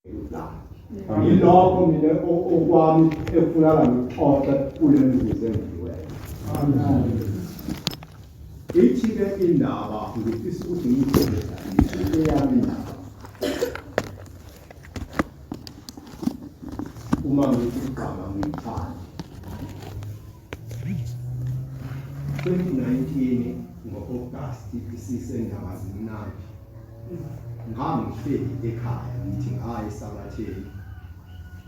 Yilokho mina okwami ekufuneka ngixoxe kule mizuzu engiyiweyo. Amen. Ithi-ke indaba ngifisa ukuthi ngiyisebenzise eyami indaba. Uma ngithi igama ngiyithanda. 2019 ngo-August isisendaba zimnandi. Ngangihleli ekhaya ngithi ngaya esabatheni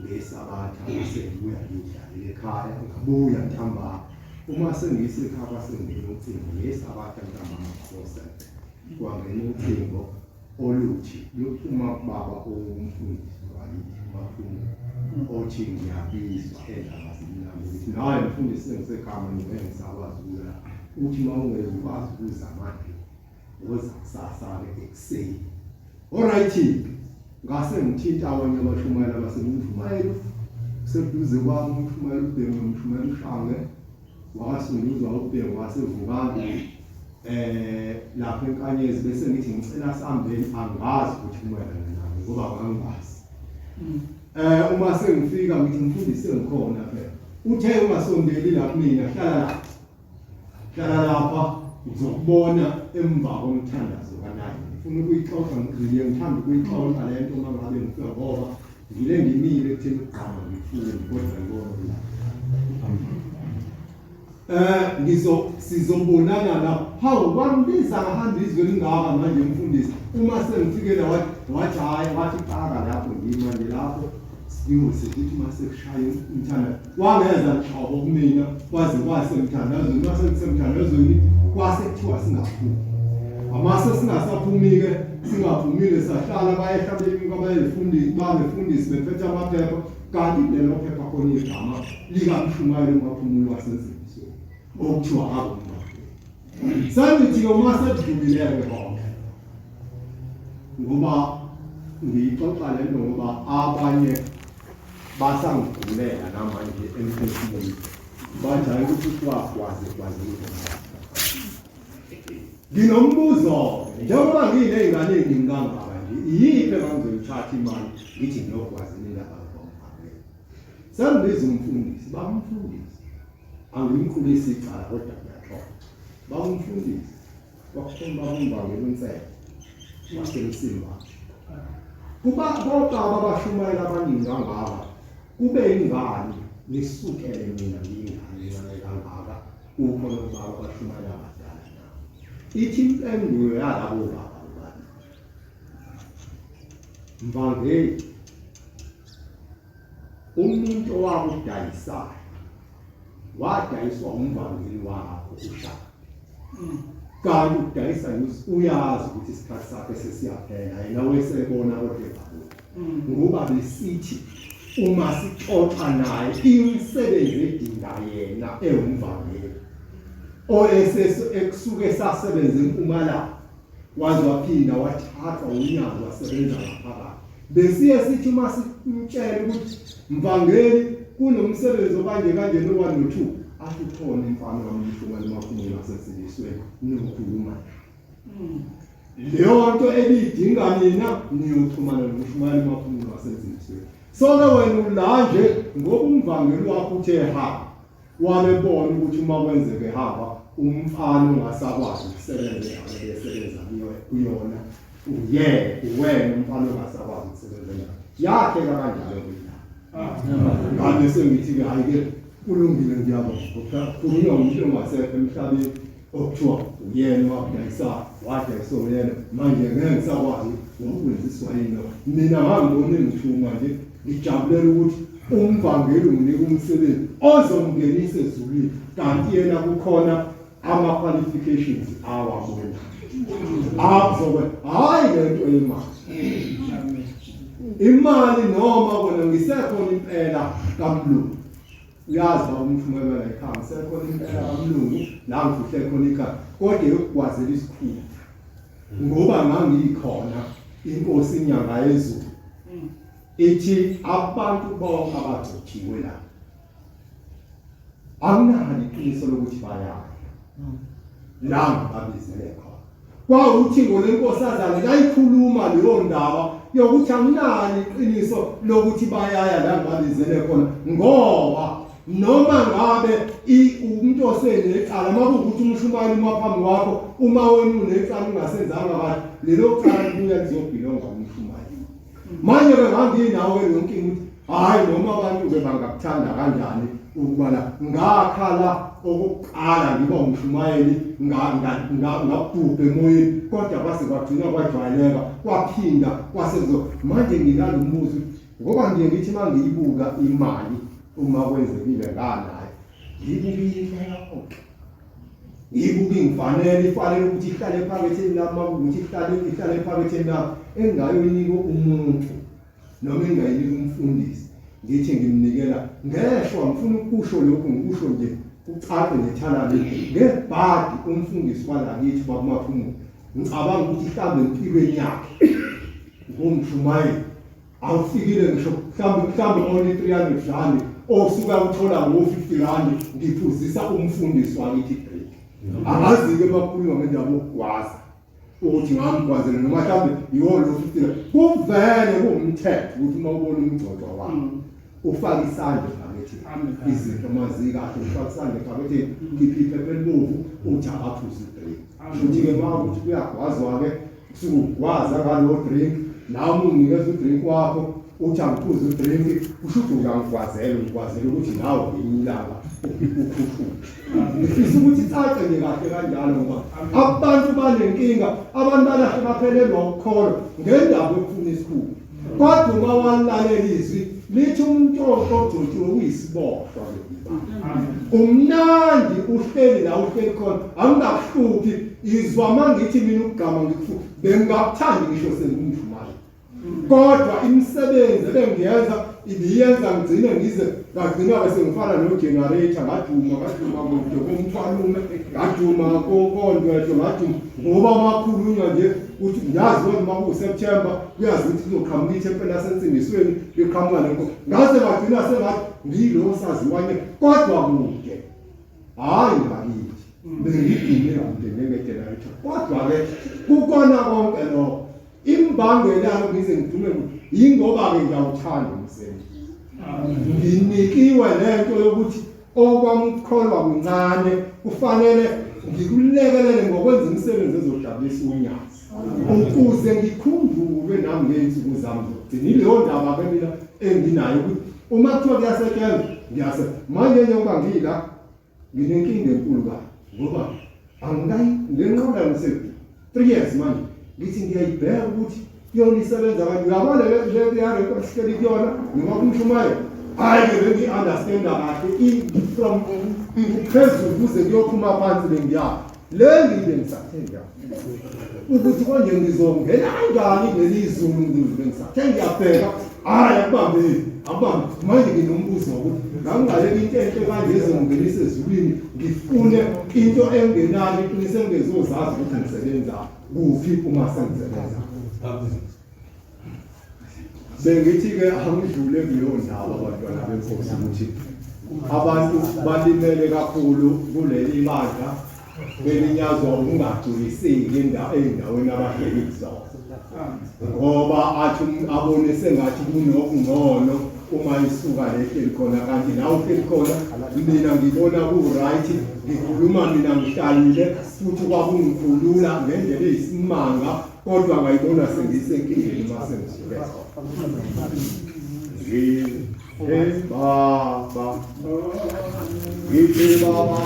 ngesabatha ngase ngibuya ngidlalile ekhaya ngabuya ntambama uma sengisekhaya kwasengena ucingo ngesabatha ntambama khosa kwangena ucingo oluthi luphuma kubaba owumfundisi wakithi uMaphumulo othi ngiyabizwa endaba zimnandi ukuthi naye mfundisi sengisekhaya manje ngeke ngisakwazi ukuya uthi uma ungeke ukwazi ukuza manje woza kusasa-ke ekuseni Alright ngase ngithinta abanye abashumayeli abasemshumayeli useduze kwami umshumayeli uBhengu nomshumayeli uShange wakasunduzwa uBhengu wasevukani eh lapha enkanyezi bese ngithi ngicela sihambeni angazi ukuthi kumayelana nami ngoba ngangibazi eh uma sengifika ngithi mfundisi sengikhona phela uthe ungasondeli la kumina hlala la Hlala lapha ngizokubona emva komthandazo kanayi. Ngifuna ukuyixoxa ngigcine ngithanda ukuyixoxa le nto uma ngabe ngifika ngoba ngile ngimile ekutheni ukugqama ngifuni kodwa ngibona la. Eh ngizo sizobonana la. Hawu wangibiza ngahamba izwe lingaka manje mfundisi. Uma sengifikela wathi wathi hayi wathi qaka lapho ngima nje lapho. Siwe sithi uma sekushaya umthandazo wangeza nhlobo kumina kwaze kwase mthandazweni kwase kusemthandazweni kwase kuthiwa singaphumi amase singasaphumi-ke singaphumile sahlala bayehla benyuka bayefundisi babefundisi bephethe amaphepha kanti kulelo phepha khona igama likamshumayeli umaphumulo wasensindisweni okuthiwa akumba Sengithi-ke uma sekudlulile-ke konke ngoba ngiyixoxa le nto ngoba abanye basangigulela namanje emphefumulweni bathi hayi ukuthi kwakwaze kwaze nginombuzo njengoba nginey'ngane ey'ningi kangaka nje iyiphi engangizoyithatha imali ngithi ngiyogwaza indaba ngomvangeli sengibiza umfundisi bamfundisi Angimqulisi icala kodwa ngiyaxoxa. Bawumfundisi kwakukhona babumvangela uNsele wasemsimba. Kuba bobaba abashumayela abaningi kangaka kube ingane nisukele mina ngiyingane encane kangaka kukhona obaba abashumayela abadala na. Ithi impendulo yalabo baba ubani? Mvangeli umuntu owakudayisayo wadayiswa umvangeli wakho uShaka kanti udayisa uyazi ukuthi isikhathi sakhe sesiyaphela yena wesebona kodwa engaboni ngoba besithi uma sixoxa naye imisebenzi edinga yena ewumvangeli oeseso ekusuke sasebenza empumalanga waze waphinda wathathwa unyazi wasebenza ngaphakathi Besiye sithi uma simtshela ukuthi mvangeli kunomsebenzi okanje kanje no-one no-two athi ukhona umfana wami umhlumane emakhumeni asensindisweni nokhuluma leyo nto ebidinga nina niyoxhumana nomshumayeli emakhumeni wasensindisweni so-ke wena ula nje ngoba umvangeli wakho uthe ha Wabebona ukuthi uma kwenzeka ehamba umfana ongasakwazi ukusebenza endaweni ebesebenza kuyona uye uwena umfana ongasakwazi ukusebenza endaweni yakheka kanjalo kuyina ngabe sengithi-ke hhayi-ke kulungile ngiyabonga khulunywa umuntu ongasekho emhlabeni okuthiwa uyena owakudayisa wadayisa uyena manje ngeke ngisakwazi ngokwenziswa yini mina ngangibona engithuma nje ngijabulela ukuthi umvangeli unginika umsebenzi ozongingenisa ezulwini kanti yena kukhona ama-qualifications awabona azobe hhayi le nto yemali imali noma kona ngisekhona impela kamlungu uyazi baba umthumela la ekhaya ngisekhona impela kamlungu la ngifihle khona ikhaya kodwa yokugwazela isikhulu ngoba ngangikhona inkosi inyanga yezulu ithi abantu bonke abagcotshiwe la anginalo iqiniso lokuthi bayaya la ngibabizele khona. Kwawuthingo lenkosazane layikhuluma leyo ndaba yokuthi anginalo iqiniso lokuthi bayaya la ngibabizele khona ngoba noma ngabe umuntu osenecala uma kuwukuthi umshumayeli uma phambi kwakho uma wena unecala ungasenzanga kahle lelo cala libuya lizobhilonga umshumayeli. Manje-ke nganginawo leyo nkinga ukuthi hhayi noma abantu-ke bangakuthanda kanjani ukubala ngakhala okokuqala ngiba umshumayeli ngabhubha emoyeni kodwa kwase kwagcina kwajwayeleka kwaphinda kwase kuzo manje nginalo mbuzo ngoba ngiye ngithi uma ngiyibuka imali uma kwenzekile nganayo ngiyibukile yonke Ngiyibuka ingifanele ifanele ukuthi ihlale ephaketheni lami uma kuwukuthi ihlale ihlale ephaketheni lami engingayoyinika umuntu noma engingayinika umfundisi ngithi ngimnikela ngeshwa ngifuna ukusho lokhu ngikusho nje kucace nethalali ngebhadi umfundisi walakithi bakumaphumulo ngicabanga ukuthi mhlawumbe empilweni yakhe ngumshumayeli awufikile ngisho mhlawumbe mhlawumbe only 300 rand osuka uthola ngo-50 rand ngiphuzisa umfundisi wakithi break angazi-ke makukhulunywa ngendaba yokugwaza ukuthi ngamgwazela noma mhlawumbe yiwo lo 50 rand kuvele kuwumthetho ukuthi uma ubona umgcotshwa wakho mm. ufake isandla ephaketheni izinto mazikahle ufake isandla ephaketheni khipha iphepha elibovu uthi akaphuze ibreak futhi-ke uma ukuthi kuyagwazwa-ke Usuke ugwaza ngalowo drink nami unginikeza udrink wakho uthi angiphuze udrink kusho ukuthi uyangigwazela ungigwazela ukuthi nawe ngelinye ilanga ukhuphuke ngifisa ukuthi icace nje kahle kanjalo ngoba abantu banenkinga abantu balahle baphelelwa ukukholwa ngendaba yokufuna isikhulu kodwa uma walalela izwi lithi umuntu ogcotshiwe uyisiboshwa umnandi uhleli la uhleli khona angingakuhluphi izwa mangithi mina ukugama ngikufu bengingakuthandi ngisho sengumshumayeli kodwa imisebenzi ebengiyenza ibiyenza ngigcine ngize ngagcina-ke sengifana no-generator ngaduma ngaduma kude komthwalume ngaduma kondwedwe ngaduma ngoba makhulunywa nje uthi ngiyazi kodwa uma kuwuseptember kuyazi ukuthi kuzoqhamuka ithempeli lasensindisweni liqhamuka nenkosi ngaze ngagcina sengathi ngiyilo saziwanye kodwa kude hhayi ngakithi bengidume kude njenge-generator kodwa-ke kukona konke lokho Imbangela yalo ngize ngidume yingoba-ke ngiyawuthanda umsebenzi. Nginikiwe lento yokuthi okwamkholwa kuncane kufanele ngikulekelele ngokwenza imisebenzi ezojabulisa unyazi ukuze ngikhunjulwe nami ngey'nsuku zami zokugcina. Ileyo ndaba-ke mina enginayo ukuthi uma kuthiwa kuyasetshenzwa ngiyase manje njengoba ngila Nginenkinga enkulu kabi ngoba angikayi le nqola ngise 3 years manje ngithi ngiyayibheka ukuthi yona isebenza kanje uyabona le le ya record sihleli kuyona noma kumshumayelo hayi ke bengi-understanda kahle from phezulu kuze kuyophuma phansi bengiya le ngibe ngisathe ngiya ukuthi konje ngizongena kanjani kuleli zulu ngizobe ngisathe ngiyabheka hhayi akubambeki akubambi manje nginombuzo wokuthi ngangingaleka into enhle kanje ezongingenisa ezulwini ngifune into engenalo iqiniso engezozazi ukuthi ngisebenza kuphi uma sengisebenza Bengithi-ke angidlule kuleyo ndawo abantwana benkosi ukuthi abantu balimele kakhulu kuleli bandla belinyazwa ukungagculiseki ey'ndaweni abahleli kuzona ngoba athi abone sengathi kunokungcono uma isuka lehleli khona kanti la uhleli khona mina ngibona ku-right ngikhuluma mina ngihlalile futhi kwakungikhulula ngendlela eyisimanga kodwa ngayibona sengisenkingeni uma sengisuke Ngithi baba ngithi baba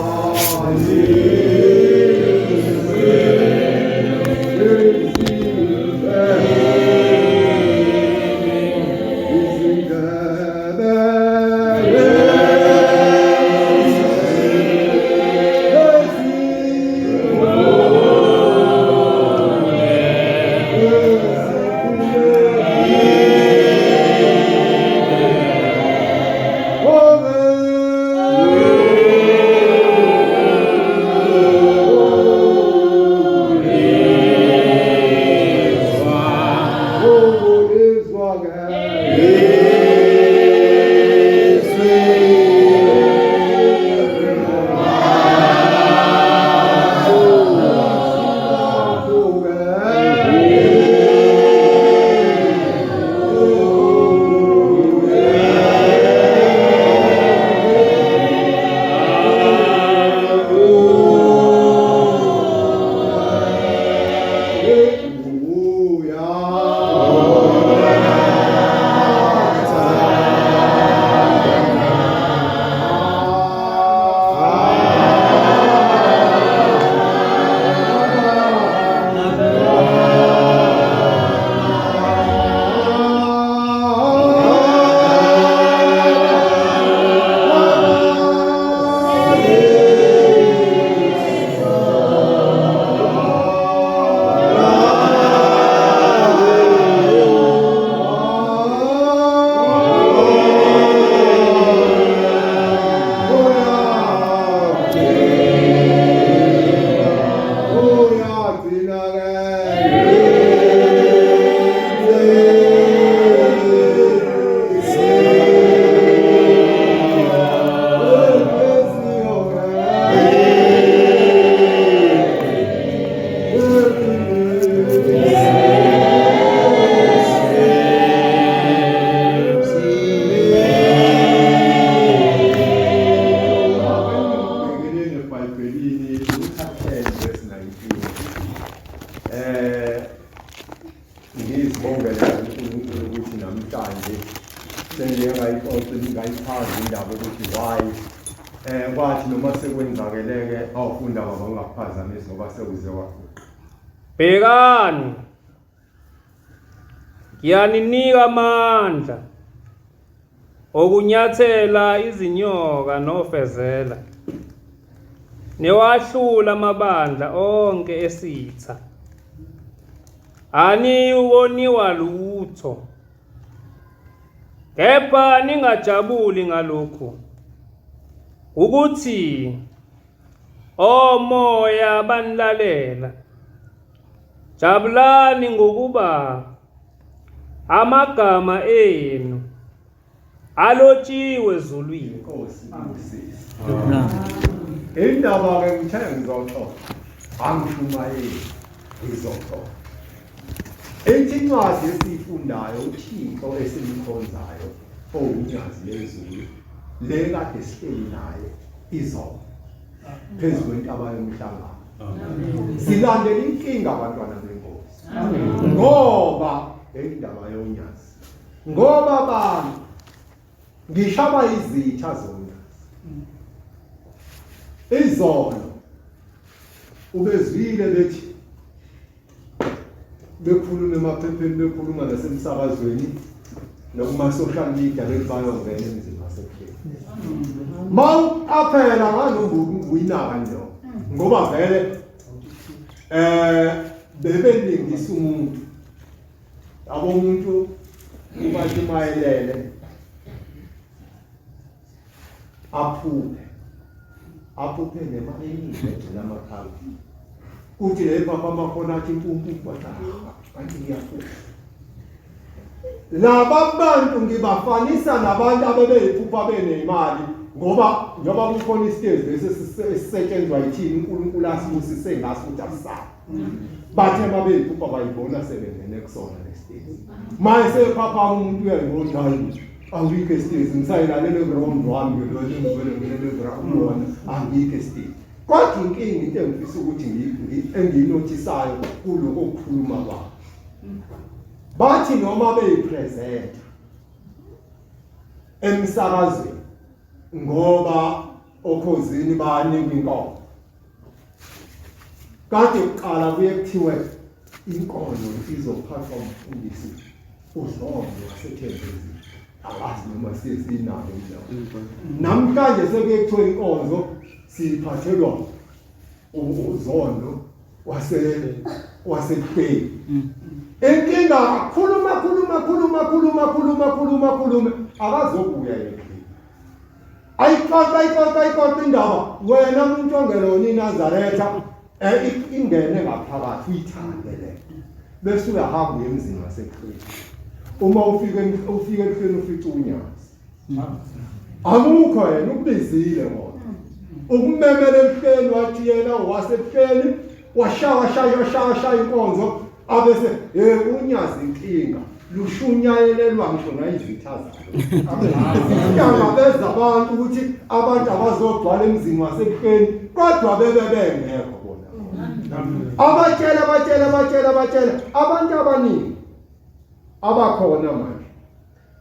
Namhlanje sengiye ngayixoxa ngayichaza indaba ukuthi why kwathi noma sekwenzakeleke awufunda baba ungakuphazamisi ngoba sekuze waguqa. Bhekani, ngiyaninika amandla okunyathela izinyoka nofezela, niwahlula amabandla onke esitha. Aniyukoniwa lutho. Kepha ningajabuli ngalokhu ukuthi omoya banilalela. Jabulani ngokuba amagama enu alotshiwe ezulwini. Inkosi ibusise. Indaba ke ngithe ngizoxoxa. Angishumayeli ngizoxoxa. Ithi incwadi esiyifundayo uThixo esimkhonzayo owunyazi lezulu le kade sihleli naye izolo phezu kwentaba yomhlangano. Silandela inkinga abantwana benkosi. Ngoba indaba yonyazi. Ngoba abantu ngisho abayizitha zonyazi. Izolo ubezwile bethi bekhuluma emaphepheni bekhuluma nasemsakazweni nokuma-social media bethi bayongena emzini wasebuhleni. Mawuqaphela ngalombu uyinaka nje ngoba vele bebelingisa umuntu yabo umuntu ubatshumayelele aphuphe aphuphe nemali eningi egcwele amakhala kuthi le phapha amakhona athi impumpu bathi kanti ngiyaphupha. Laba bantu ngibafanisa nabantu abebeyiphupha benemali ngoba njengoba kukhona isitezi lesi esisetshenzwa yithini uNkulunkulu asibusise ngaso ukuthi asisabe. Bathe mabeyiphupha bayibona sebengene kusona lesitezi. Maye sephaphama umuntu uyayibona hayi angikho esitezi ngisayilalele ground wami ke lo ngivele ngilele ground wona angikho esitezi. Kodwa inkinga into engifisa ukuthi engiyinothisayo kuloko kukhuluma kwabo. Bathi noma beyipresenter emsakazweni ngoba okhozini banikwa inkomo. Kade kuqala kuye kuthiwe inkonzo izophathwa umfundisi uZondo waseThembezini. Akazi noma sesinayo indawo. Namhlanje sekuye kuthiwe inkonzo siyiphathelwa uZondo waseBuhleni. Inkinga khuluma khuluma khuluma khuluma khuluma khuluma khuluma akazobuya yena. Ayixoxa ayixoxa ayixoxa indaba wena umuntu ongelona iNazaretha ingene ngaphakathi uyithande le bese uyahamba uye emzini waseKristu. Uma ufika ufika ebuhleni ufica unyazi. Akukho yena ukubizile kodwa. Ukumemela ebuhleni wathi yena wasebuhleni washaya shaya shaya shaya inkonzo abese hey unyazi inkinga lushunyayelelwa ngisho nayizitha zalo. Hlangabeza abantu ukuthi abantu abazogcwala emzini wasebuhleni kodwa bebe bengekho bona. Abatshela abatshela abatshela abatshela abantu abaningi abakhona manje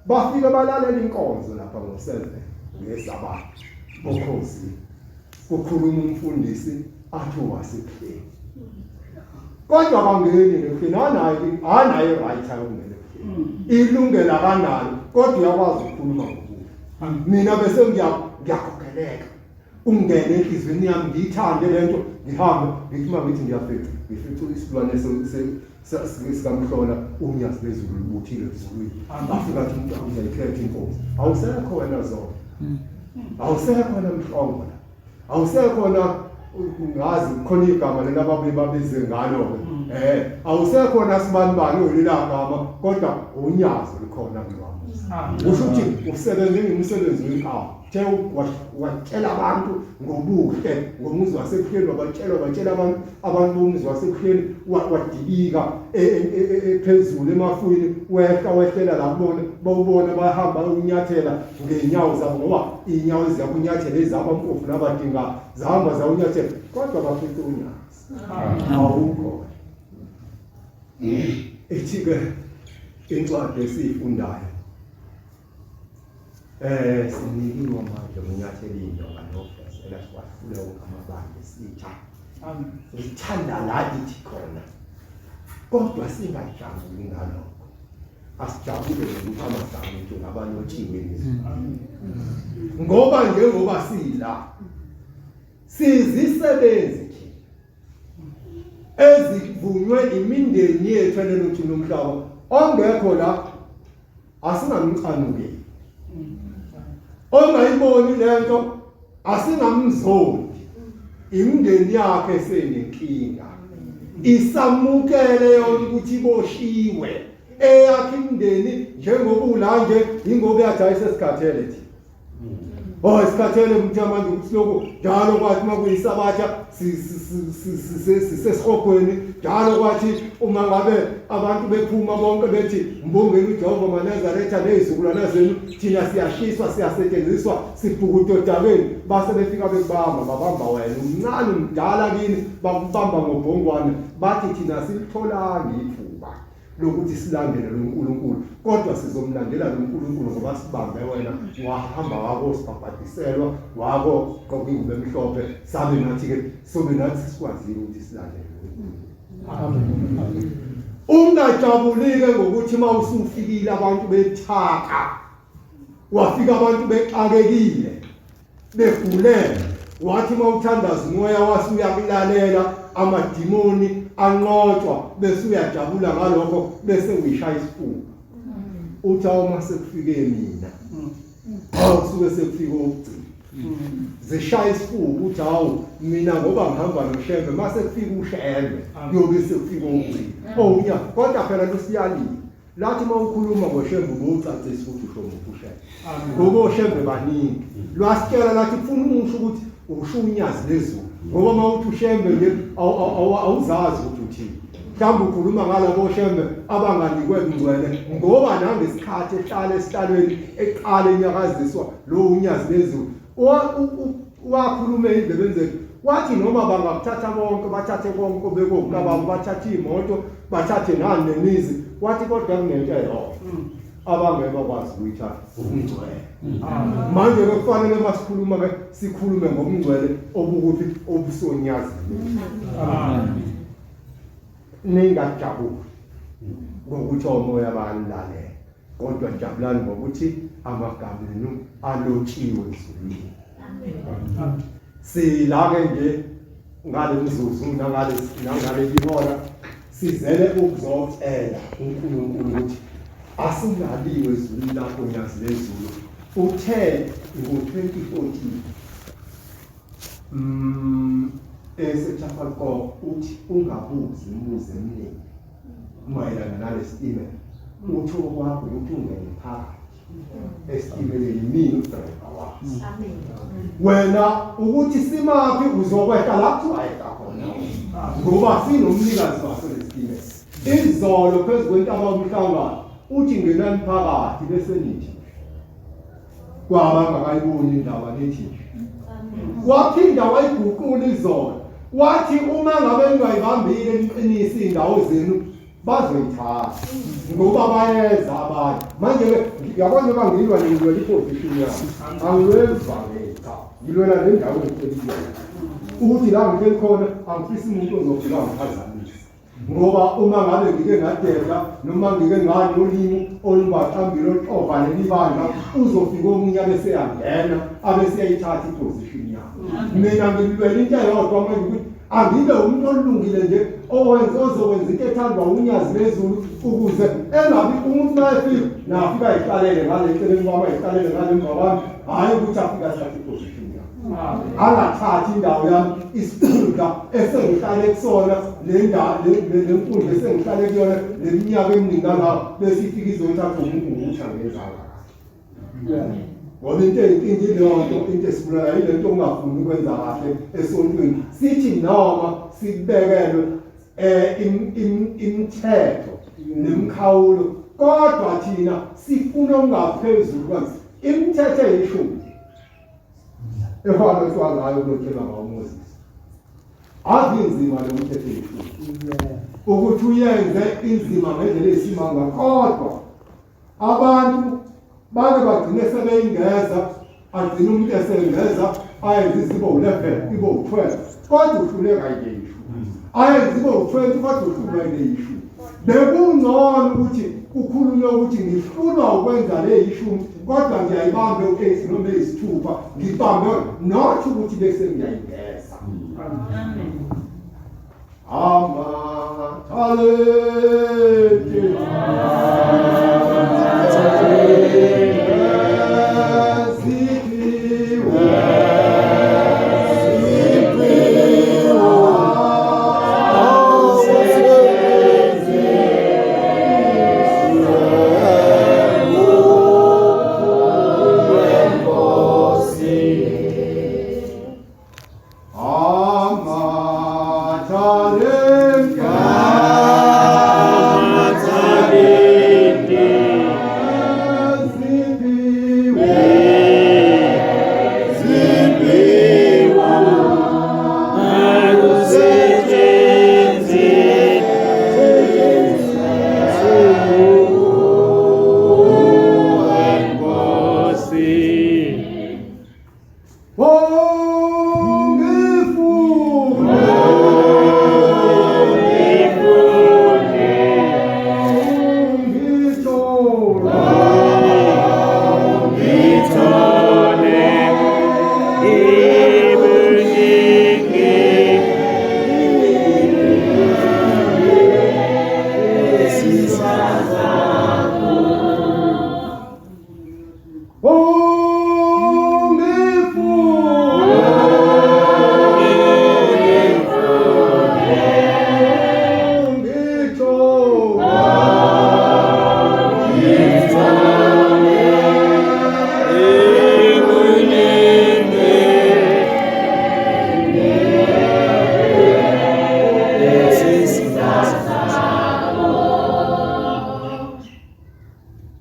bafike balalela inkonzo lapha ngo-7 ngesabatha okhozi kukhuluma umfundisi athi wasebuhleni kodwa bangeni nebuhleni anayo anayo right ayokungena ebuhleni ilungelo akanalo kodwa uyakwazi ukukhuluma ngobuhle. Mina bese ngiyakhokheleka ungene enhliziyweni yami ngiyithande lento ngihambe ngithi uma ngithi ngiyafica ngifica isilwane sikamhlola unyazi lezulu lubuthile ezulwini afika athi umuntu uyayikhetha inkosi awusekho wena zona awusekho wena mhlongo la awusekho na ngazi khona igama lena ababuye babize ngalo-ke awusekho na sibani bani oyilela gama kodwa unyazi lukhona kulwami kusho ukuthi usebenze ngomsebenzi wenkawu The watshela abantu ngobuhle ngomuzi wasebuhleni wabatshela wabatshela abantu abantu bomuzi wasebuhleni wadibika phezulu emafwini wehla wehlela la kubona bawubona bahamba unyathela ngenyawo zabo ngoba inyawo ziyakunyathela ezabo ampofu nabadinga zahamba zawunyathela kodwa bafica unyazi awukho. Ithi ke incwadi esiyifundayo Sinikiwe amandla okunyathela iy'nyoka nofesela siwahlule wonke amabandla esitha. Amen. Sithanda la ithi khona. Kodwa singajabuli ngalokho. Asijabule ngokuthi amagama ethu ngabalotshiwe ezulwini. Ngoba njengoba sila sizisebenzi thina ezivunywe imindeni yethu eneluthi nomhlaba ongekho la asingamcanukeli ongayiboni lento asingamzondi imindeni yakhe senenkinga isamukele yona ukuthi iboshiwe eyakhe imindeni njengoba ula nje ingoba yajayisa esikhathele thina. Oh isikhathele ukuthi manje ukuthi lokhu njalo kwathi uma kuyisabatha sisesihogweni njalo kwathi uma ngabe abantu bephuma bonke bethi mbongeni uJehova maNazaretha nezizukulwana zenu thina siyashiswa siyasetshenziswa sibhukuda odakeni base befika bekubamba babamba wena umncane umdala kini bakubamba ngobhongwane bathi thina silitholanga ithuba lokuthi silandele lo Nkulunkulu kodwa sizomlandela lo Nkulunkulu ngoba sibambe wena wahamba wako sibhabhadiselwa wako gqoka ingubo emhlophe sabe nathi ke sobe nathi sikwazile ukuthi silandele lo Nkulunkulu. Amen. Ungajabulike ngokuthi uma usufikile abantu bethaka wafika abantu bexakekile begulele wathi uma uthandaza umoya wase uyakulalela amadimoni anqotshwa bese uyajabula ngalokho bese uyishaya isifuba uthi awuma sekufike mina awu kusuke sekufike okugcina zishaya isifuba ukuthi hawu mina ngoba ngihamba noShembe mase kufika uShembe kuyobe sekufika okugcina owunya kodwa phela lusiyalile Lathi uma ukhuluma ngoShembe ubucacisa ukuthi usho muphi uShembe. Ngoba oShembe baningi. Lwasitshela lathi kufuna umusho ukuthi usho unyazi lezulu. Ngoba uma uthi uShembe nje awuzazi ukuthi uthini. Mhlawumbe ukhuluma ngalabo oShembe abanganikwe bungcwele ngoba nangesikhathi ehlala esihlalweni eqala enyakaziswa lo unyazi lezulu. Wakhuluma ey'ndlebeni zethu wathi noma bangakuthatha konke bathathe konke obekokukababo bathathe iy'moto bathathe nani nemizi wathi kodwa kunento eyodwa abangeke bakwazi ukuyithatha ubungcwele manje ke kufanele uma sikhuluma ke sikhulume ngobungcwele obukuphi obusonyazini ningajabuli ngokuthi omoya bayanilalela Kodwa jabulani ngokuthi amagama enu alotshiwe ezulwini. Sila-ke nje ngale mzuzu nangale nangale ihora sizele ukuzocela uNkulunkulu ukuthi asingaliwe ezulwini lakho nyazi lezulu. Uthe ngo-2014 eseTrafalgar uthi ungabuzi imibuzo eminingi mayelana nalesitimela uthi okwakho ukuthi ungene phakathi esitimeleni mina udrayiva waso wena ukuthi simaphi uzokwehla la kuthiwa yehla khona ngoba sinomnikazi waso lesitimela izolo phezu kwentaba umhlangano uthi ngenani phakathi bese nithi kwabangakayiboni indaba nithi nje waphinda wayiguqula izolo wathi uma ngabe ningayibambile niqinise iy'ndawo zenu bazoyithatha ngoba bayeza abanye manje-ke yabona njengoba ngilwa ngilwela iposition yami angilweli ivangeli cha ngilwela le ndawo engihleli kuyona ukuthi la ngihleli khona angifisi umuntu ozofika angiphazamisa ngoba uma ngabe ngike ngadeda noma ngike nganolimi olubaxambile oluxova leli bandla uzofika omunye abese yangena abese yayithatha iposition yami mina ngilwela into eyodwa manje ukuthi angibe umuntu olungile nje owenza ozokwenza into ethandwa unyazi lezulu ukuze engabi umuntu mayefika nafika ayihlalele ngale eceleni kwami ayihlalele ngale emva kwami hhayi ukuthi afike athathe iposition angathathi indawo yami isikhundla esengihlale kusona le ndawo le nkundla esengihlale kuyona le minyaka eminingi kangaka bese ifika izothatha umuntu ukuthi angenzanga kahle ngoba into eyinkinga ileyo nto into esibulala yile nto ongafuni ukwenza kahle esontweni sithi noma sikubekelwe imithetho nemikhawulo kodwa thina sifuna okungaphezulu kwazi imithetho eyishumi ehwalotshwa ngayo kulotshelwa ngawo uMoses ave inzima le mthetho eyishumi ukuthi uyenze inzima ngendlela eyisimanga kodwa abantu Bake bagcine sebeyingeza, agcine umuntu esengeza ayenze izibo u-11, ibo u-12, kodwa uhluleka yile ishumi. Ayenze ibo u-20 kodwa uhlulwa yile ishumi. Bekungcono ukuthi kukhulunywe ukuthi ngihlulwa ukwenza le ishumi kodwa ngiyayibamba ewu-8 noma eyisithupha ngibambe not ukuthi bese ngiyayingeza. Amen. Amathalente. Ziphiwe.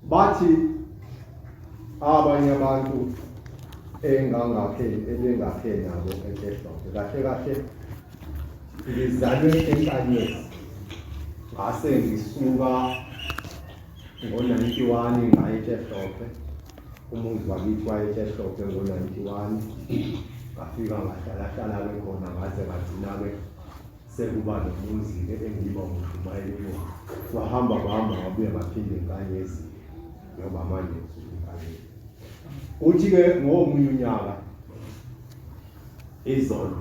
Bathi abanye abantu engangakhe ebengakhe nabo eHlophe kahle kahle ngizalwe eNkanyezi ngase ngisuka ngo-91 ngaye eHlophe umuzi wakithi wayeTshehlophe ngo-91 ngafika ngahlalahlala-ke khona ngaze ngagcina-ke sekuba nomuzi-ke engiba umshumayeli kuwo wahamba kwahamba ngabuye ngaphinde inkanyezi njengoba manje ngisuke inkanyezi uthi-ke ngomunye unyaka izolo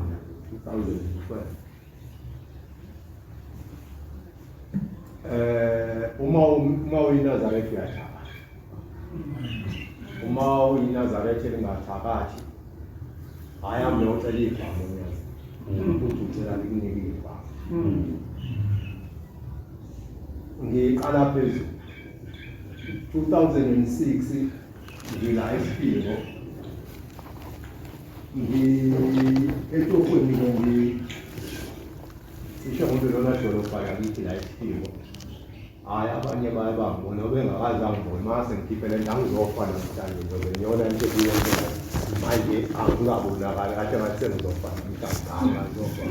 2012 uma uyiNazaretha uyathakatha uma uyiNazaretha elingathakathi hhayi hambe uyocela ibhamu onyazi uthi ucela likunike ibhamu ngiqala phezulu 2006 ngila esipingo ngi etohweni ngi cishe ngoba lona dolobha lakithi la esipingo hhayi abanye baye bangibona bengakaze angibone mase ngikhiphe le nto angizofa namhlanje ngizobe ngiyona into ebuyenzeka manje angikabonakali kade ngathi sengizofa namhlanje angizofa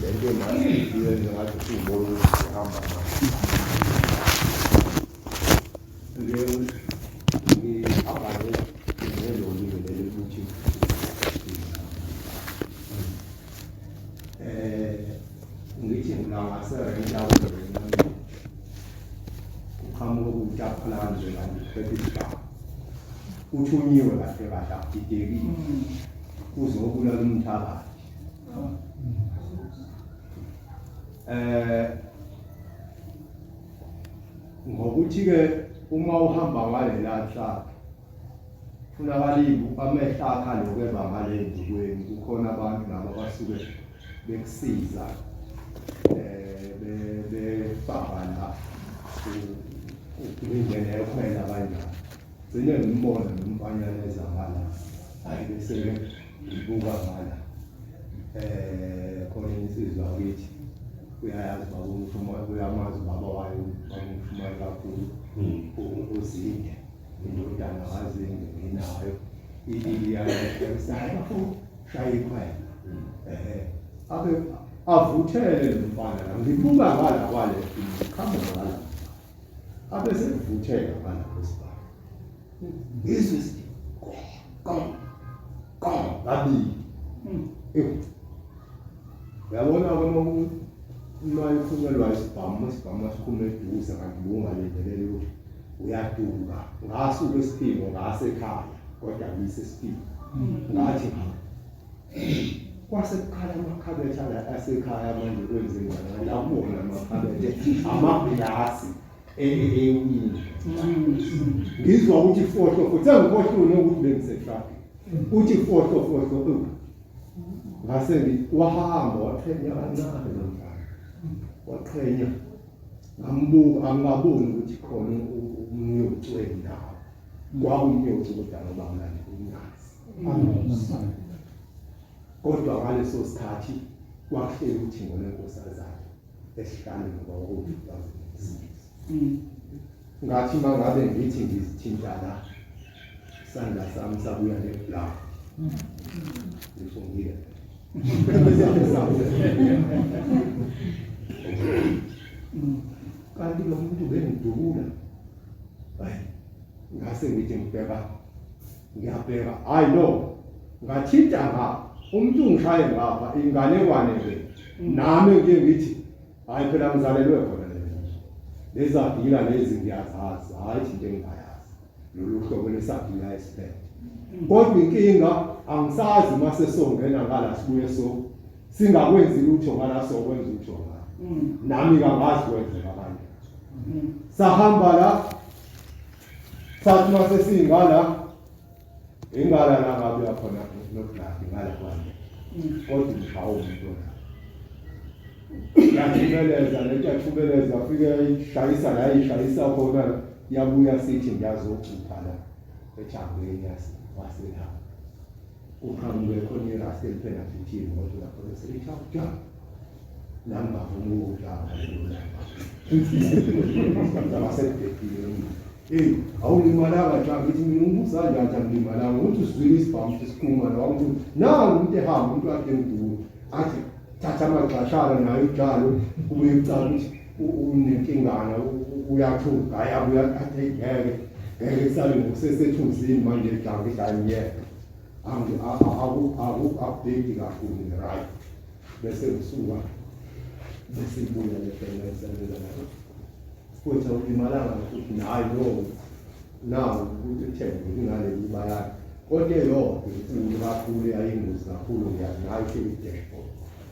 le nto engathi ngathi usubona ukuthi ihamba manje ngihamba ngeloli leli ukuthi ngithi ngingaserenki kuqhamuka ukutaphala kanje la ngiphethe isibhamu uthunyiwe kahle kahle akudidekile uzobulala umthakathi ngokuthi ke uma uhamba ngalela truck funakala amehlo akhe alokhu eba ngale ndukweni kukhona abantu nabo abasuke bekusiza befaka la indlela yokukhwela kanjani gcine ngimbona nomfanyana eza ngala hayi bese-ke ngibuka ngala khona insizwa kithi uyayazi baba umshumayeli uyamazi baba wayo baba umshumayeli kakhulu uzinde indodana kazinde nginayo iyayishaya ikhwela abe avuthele lo mfana la ngibuka ngala kwale qhamuka ngala abe sekuvuthela ngala kwesibhamu. Ngizwe sithi ko ko kabili. Ewu. Uyabona ke uma uma ifunelwa isibhamu, isibhamu asikhulume eduze kanti bungalindelele ukuthi uyaduka. Ngasuka esiphingo ngasekhaya kodwa ngiyise esiphingo. Ngathi kwase kukhala amakhabethe ala asekhaya manje kwenze njani kanti akuwona amakhabethe amagilasi ewini. Ngizwa ukuthi fohlo futhi sengikhohliwe nokuthi bengisetraffic. Uthi fohlo fohlo ngase ngithi wahamba waqhenya kancane lo mfana waqhenya ngambuka angingaboni ukuthi khona umnyoci wendawo kwakumnyoci kodwa ngoba mlandi unyazi kodwa ngaleso sikhathi kwakuhleli uthingo lwenkosazana esihlalweni ngoba kwakuwu-2006 ngathi uma ngabe ngithi ngizithinta la isandla sami sabuya neblood ngifungile kanti lo muntu bengidubula hayi ngase ngithi ngibheka ngiyabheka hayi no ngathinta nga umuntu ungishaye ngapha inganekwane ke nami ngiye ngithi hayi phela ngizalelwe khona lezagila lezi ngiyazazi hayi into engingayazi lolu hlobo lesagila esiphethe kodwa inkinga angisazi uma sesongena ngala sibuye so singakwenzi lutho ngala sokwenza lutho ngala nami kangazi kwenzeka kanje sahamba la sathi uma sesingala ingala la ngabe yakhona nobladi ngala kwami kodwa ngishaya umuntu la yathubeleza lento yathubeleza fike ishayisa la ishayisa khona yabuya sithi ngiyazocupha la ejangweni waselapha uqhamuke khona irasi eliphela futhi imoto lapho bese ithi awuja nami ngavuma ukudla ngalelo langa wasekubhekile Hey, awulimalanga nje ngithi mina ungibuza kanjani nje angilimalanga ukuthi usizwile isibhamu ukuthi siqhuma la umuntu nangu umuntu ehamba umuntu wakhe emdulu athi thatha amagxashana naye ujalo ubuye ucala ukuthi unenkingana uyathuka hayi abuya athi ngeke ngeke kusale ngokusesethunzini manje ijanga ngithi hayi ngiyeke akubheki kakhulu right bese kusuka bese ibuya le fela isebenza nayo futhi awulimalanga futhi nayi lowo nawu uthenge kungaleli bayana kodwa eyodwa inkulu kakhulu yayingozi kakhulu ngiyazi nayo ihleli i-dashboard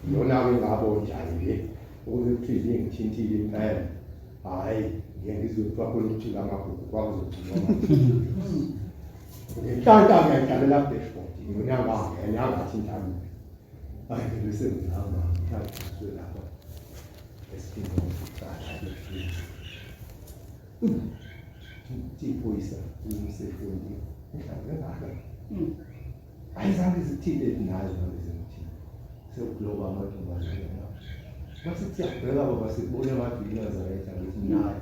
iyona-ke ngabo njani nje ukuze kuthiwe ingithintile impela hhayi ngiye ngizwe kuthiwa khona ukuthula amagugu kwakuzogcinwa ngenhlanhla ngiyayidlalela ku-dashboard iyona ngangena yangathinta lutho hhayi bese ngihamba ngithathiswe lapha Iphoyisa umsefundi mhlawumbe ngaka. Ayizange zithinte nazo ngabe zimthinte. Sekuloba amantombazane la. Mase siyabheka baba sikubone ngathi yiNazaretha ngithi nayi.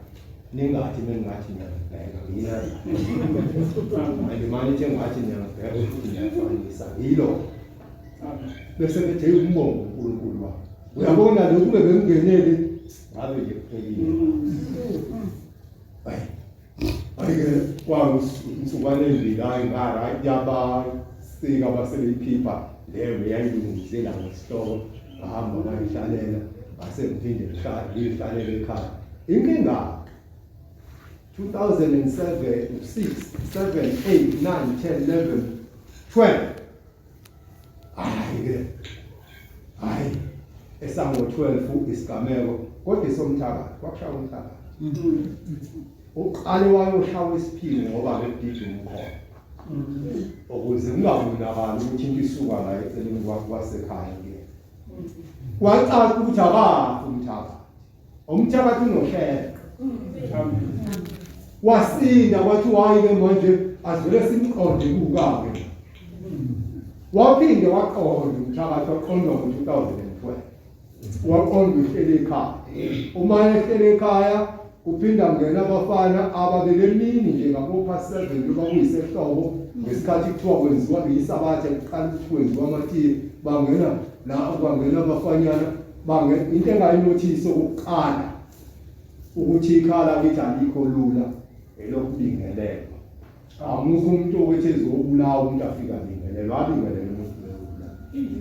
Ningathi mengathi ngiyabheka ngiyiNazaretha. Manje manje nje ngathi ngiyabheka futhi ngiyafanisa yilo. Bese bethi umbongo uNkulunkulu wakho. Uyabona lokhu kube bengingenele ngabe nje kuphelile. Hayi. Hayi-ke kwansukwana ezimbili hayi ngara yabasika basebeyikhipha leyo yayilungise la ngesihloko ngahamba ngayihlalela ngase ngiphinde ngiyihlalele ekhaya. Inkinga 2007 6 7 8 9 10 11 12 hayi ke hayi esango 12 isigameko kodwa isomthakathi kwakushaya umthakathi uqale wayoshawa isiphingo ngoba bekudida umkhono ukuze kungabonakali ukuthi into isuka la eceleni kwasekhaya ke kwacaca ukuthi akafi umthakathi umthakathi unoshela wasinda kwathi wayi ke manje asivele simqonde kuka-ke waphinde waqonda umthakathi waqondwa ngo-2012 waqonda uhleli ekhaya uma ehleli ekhaya kuphinda ngena abafana ababelemini nje ngabo-past seven njengoba kuyisehlobo ngesikhathi kuthiwa kwenziwa isabatha kuqala ukuthi kwenziwa amatiye bangena la kwangena abafanyana bange into engayinothisa okokuqala ukuthi ikhala kithi alikho lula elokubingelelwa. Amukho umuntu owethi ezobulawa umuntu afika bingelelwa abingelele umuntu ezobulawa.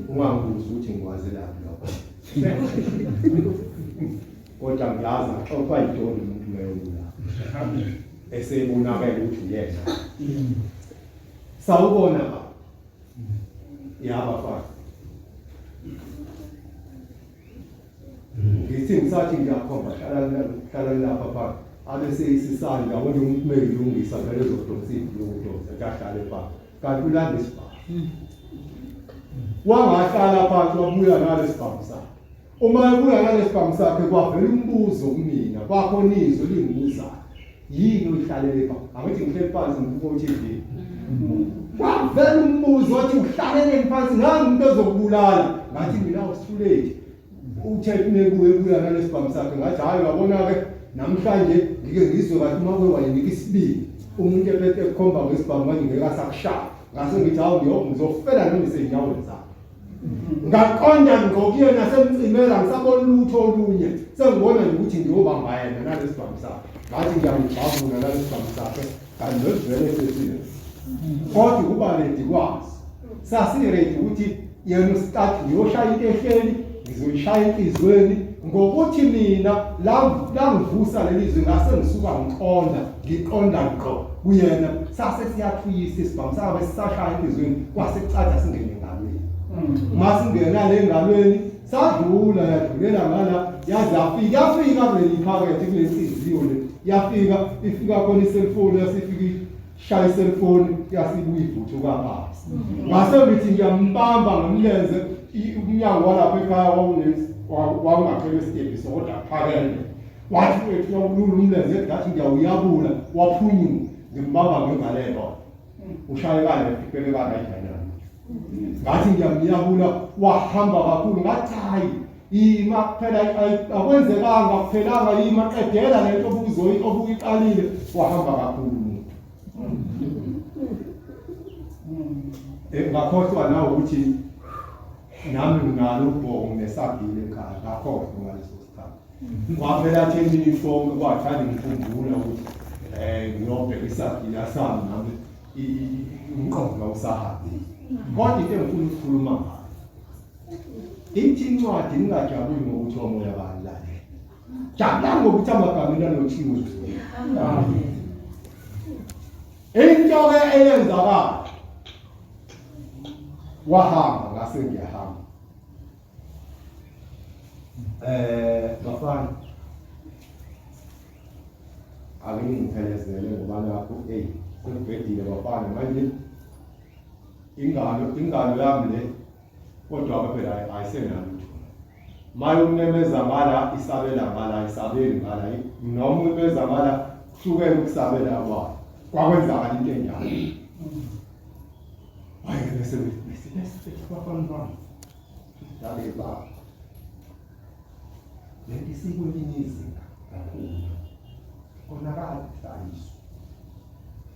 Ungangibuzi ukuthi ngikwazelaphi lokho. Kodwa ngiyazi axoxwa yintoni umuntu meyobulawa. Esebonakele ukuthi uyena. Sawubona baba. Yabafana. Ngithi ngisathi ngiyakhomba hlala hlala lapha pha abe seyisisandla yabona umuntu meyilungisa vele ezodonsa ibhuluku udonsa ahlale pha kanti ulanda isibhamu wangahlala phansi wabuya nalesibhamu sakhe uma ebuya nalesibhamu sakhe kwavela umbuzo kumina kwakhona izwi lingibuzayo yini uyihlalele pha angithi ngihleli phansi ngibuka u-TV kwavela umbuzo wathi uhlaleleni phansi nangu umuntu ezokubulala ngathi mina awusithuleki uthe kunebuye ebuya nalesibhamu sakhe ngathi hhayi uyabona-ke namhlanje ngike ngizwe kathi uma uke wayinika isibili umuntu ephethe ekukhomba ngesibhamu manje ngeke asakushaya ngase ngithi hawu ngizofela noma isey'nyaweni zakhe ngaqonda ngqo kuyena semcimela ngisabona lutho olunye sengibona nje ukuthi ngiyobamba yena nalesibhamu sakhe ngathi ngiyamgxavuna nalesibhamu sakhe kanti nosivele sesile kodwa ukuba redi kwazi sasiredi ukuthi yena ustart ngiyoshaya into ehleli ngizoyishaya enhliziyweni ngokuthi mina langivusa leli zwi ngase ngisuka ngiqonda ngiqonda ngqo kuyena sase siyathuyisa isibhamu sangabe sisashaya enhliziyweni kwase kucaca singene engalweni uma singena le ngalweni sadlula yadlulela ngala yaze yafika yafika kuleli phakethe kule nhliziyo le yafika ifika khona iselfoni yasifika ishaya iselfoni yasibuya ivuthuka phansi ngase ngithi ngiyambamba ngomlenze umnyango walapha ekhaya wawungakhelwe isitebhiso kodwa phakeme wathi wethu wawulula umlenze ngathi ngiyawuyabula waphunyuka ngimbamba ngengalelo ushaye kale ibheke ka-right ngathi ngiyamyabula wahamba kakhulu ngathi hayi ima phela akwenzekanga kuphelanga yima qedela lento obuzoyi obuyiqalile wahamba kakhulu umuntu eh ngakhohlwa nawe ukuthi nami nginalo ubhongo nginesagile ekhaya ngakhohlwa ngaleso sikhathi kwavela athi emini konke kwathanda ngikhumbula ukuthi eh ngiyobheka isagila sami nami umqondo awusahambile kodwa into engifuna ukukhuluma ngayo ithi incwadi ningajabuli ngokuthi omoya balalela jabulani ngokuthi amagama enu alotshiwe into-ke eyenzakala wahamba ngase ngiyahamba eh bafana ake ngiphelezele ngoba nakho eyi sekubhedile bafana manje ingalo ingalo yami le kodwa ke phela ayisenalutho maye umemeza ngala isabela ngala isabeli ngala noma umemeza ngala kuhlukene ukusabela kwayo kwakwenzakala into enjalo hayi bese bese bese bafana bami Ngabe baba. Lento isikwelinye izinga kakhulu. Konakala kuhlayiswa.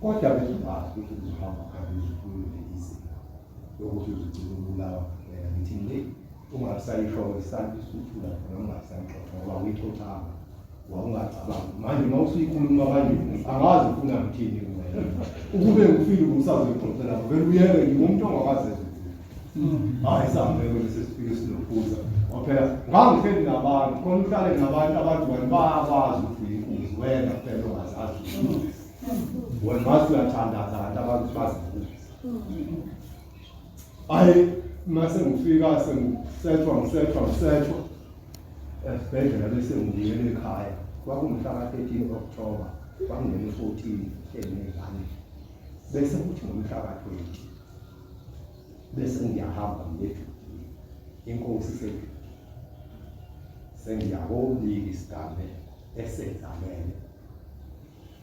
Kodwa bengingazi ukuthi uzohamba uhambe uzukhulume izinga lokuthi uzogcina ubulawa ngempela. Ngithi le ungasayisho isandla isuthula khona ungasayixoxa ngoba uyixoxanga wawungacabangi manje uma usuyikhuluma kanje angazi ufuna ngithini kuwena ukube ngifile ubusazoyixoxela vele uyeke ngingumuntu ongakaze Hayi sambeke bese sifike silokhuza. Ngoba ngangihleli nabantu, khona uhlale nabantu abantu wena bayakwazi ukuthi uyinkunzi wena kuphela ongazazi. Wena ngathi uyathandaza kanti abantu bazi inkunzi. Hayi mase ngifika sengisethwa ngisethwa ngisethwa esibhedlela bese ngibuyele ekhaya. Kwakumhla ka-13 October, kwakungena u-14 hleli ney'ngane. Bese kuthi ngomhla ka-20 bese ngiyahamba ngiyejudiya inkosi isejudiya sengiyakobika isigameko esenzakele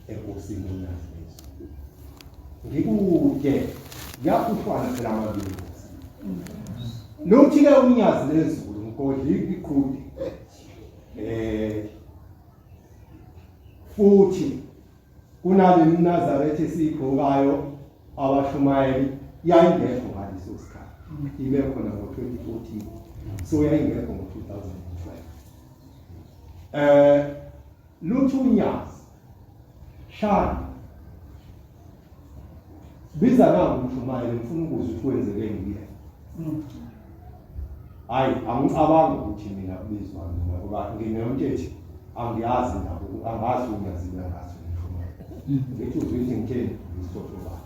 enkosini uNazilezo ngikude kuyaphushwana phela amabili luthi-ke unyazi lezulu ngigodla iqhude eh futhi Kunale Nazaretha esiyigqokayo abashumayeli yayingekho ngaleso sikhathi. Ibe khona ngo-2014. So yayingekho ngo-2012. Eh luthi unyazi shana. Biza nangu umshumayeli ngifuna ukuzwa ukuthi kwenzekeni kuyena. Hayi, angicabangi ukuthi mina kubizwa mina ngoba nginento ethi angiyazi indaba, angazi ungiyazi angazi umshumayeli. Ngithi uzwe ukuthi ngitheni ngisithothobala.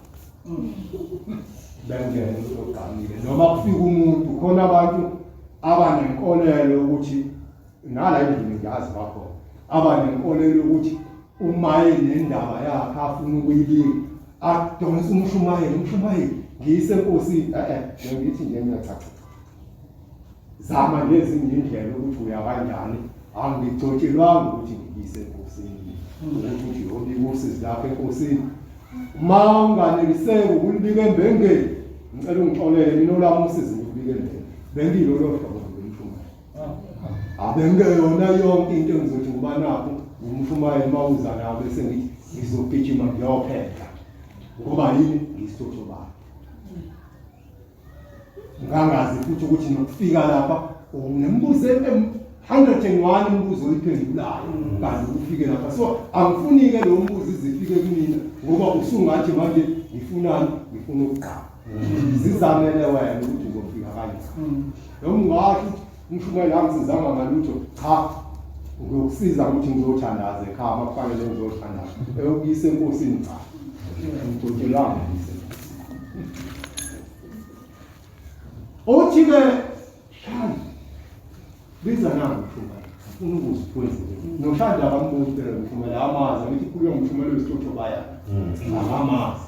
Bengena umuntu ogqamile noma kufika umuntu khona abantu abanenkolelo ukuthi nala endlini ngiyazi bakhona abanenkolelo ukuthi uma enendaba yakhe afuna ukuyibika adonse umshumayeli umshumayeli ngiyise enkosini eh eh ngithi nje mina cha cha zama ngezinye indlela ukuthi uya kanjani angigcotshelwanga ukuthi ngiyise enkosini ukuthi uthi yobika usizi lakho enkosini uma unganeliseki ukulibika embengeni ngicela ungixolele mina olami usizi ngilibika embengeni bengilolo hlobo lomshumayeli Abengeyona yonke into engizothi ngoba nakho ngumshumayeli uma uza nawo bese ngithi ngizogijima ngiyophetha ngoba yini ngisithothobala ngangazi futhi ukuthi nokufika lapha unemibuzo 101 imibuzo oyiphendulayo kanti ufike lapha so angifuni-ke lo mbuzo izifike kumina ngoba usungathi manje ngifunani ngifuna ukugqama zizamele wena ukuthi uzofika kanjani noma ungasho ukuthi umshumayeli angisizanga ngalutho cha ngiyokusiza ukuthi ngizothandaza ekhaya uma kufanele ngizothandaza eyokuyisa enkosini cha ngigcotshelwanga ngiyise uthi-ke shani biza nangu umshumayeli afuna ukuzwa kwenzeke noshanda akambuzi phela umshumayeli amazi angithi khulunywa ngumshumayeli wesithotho baya akamazi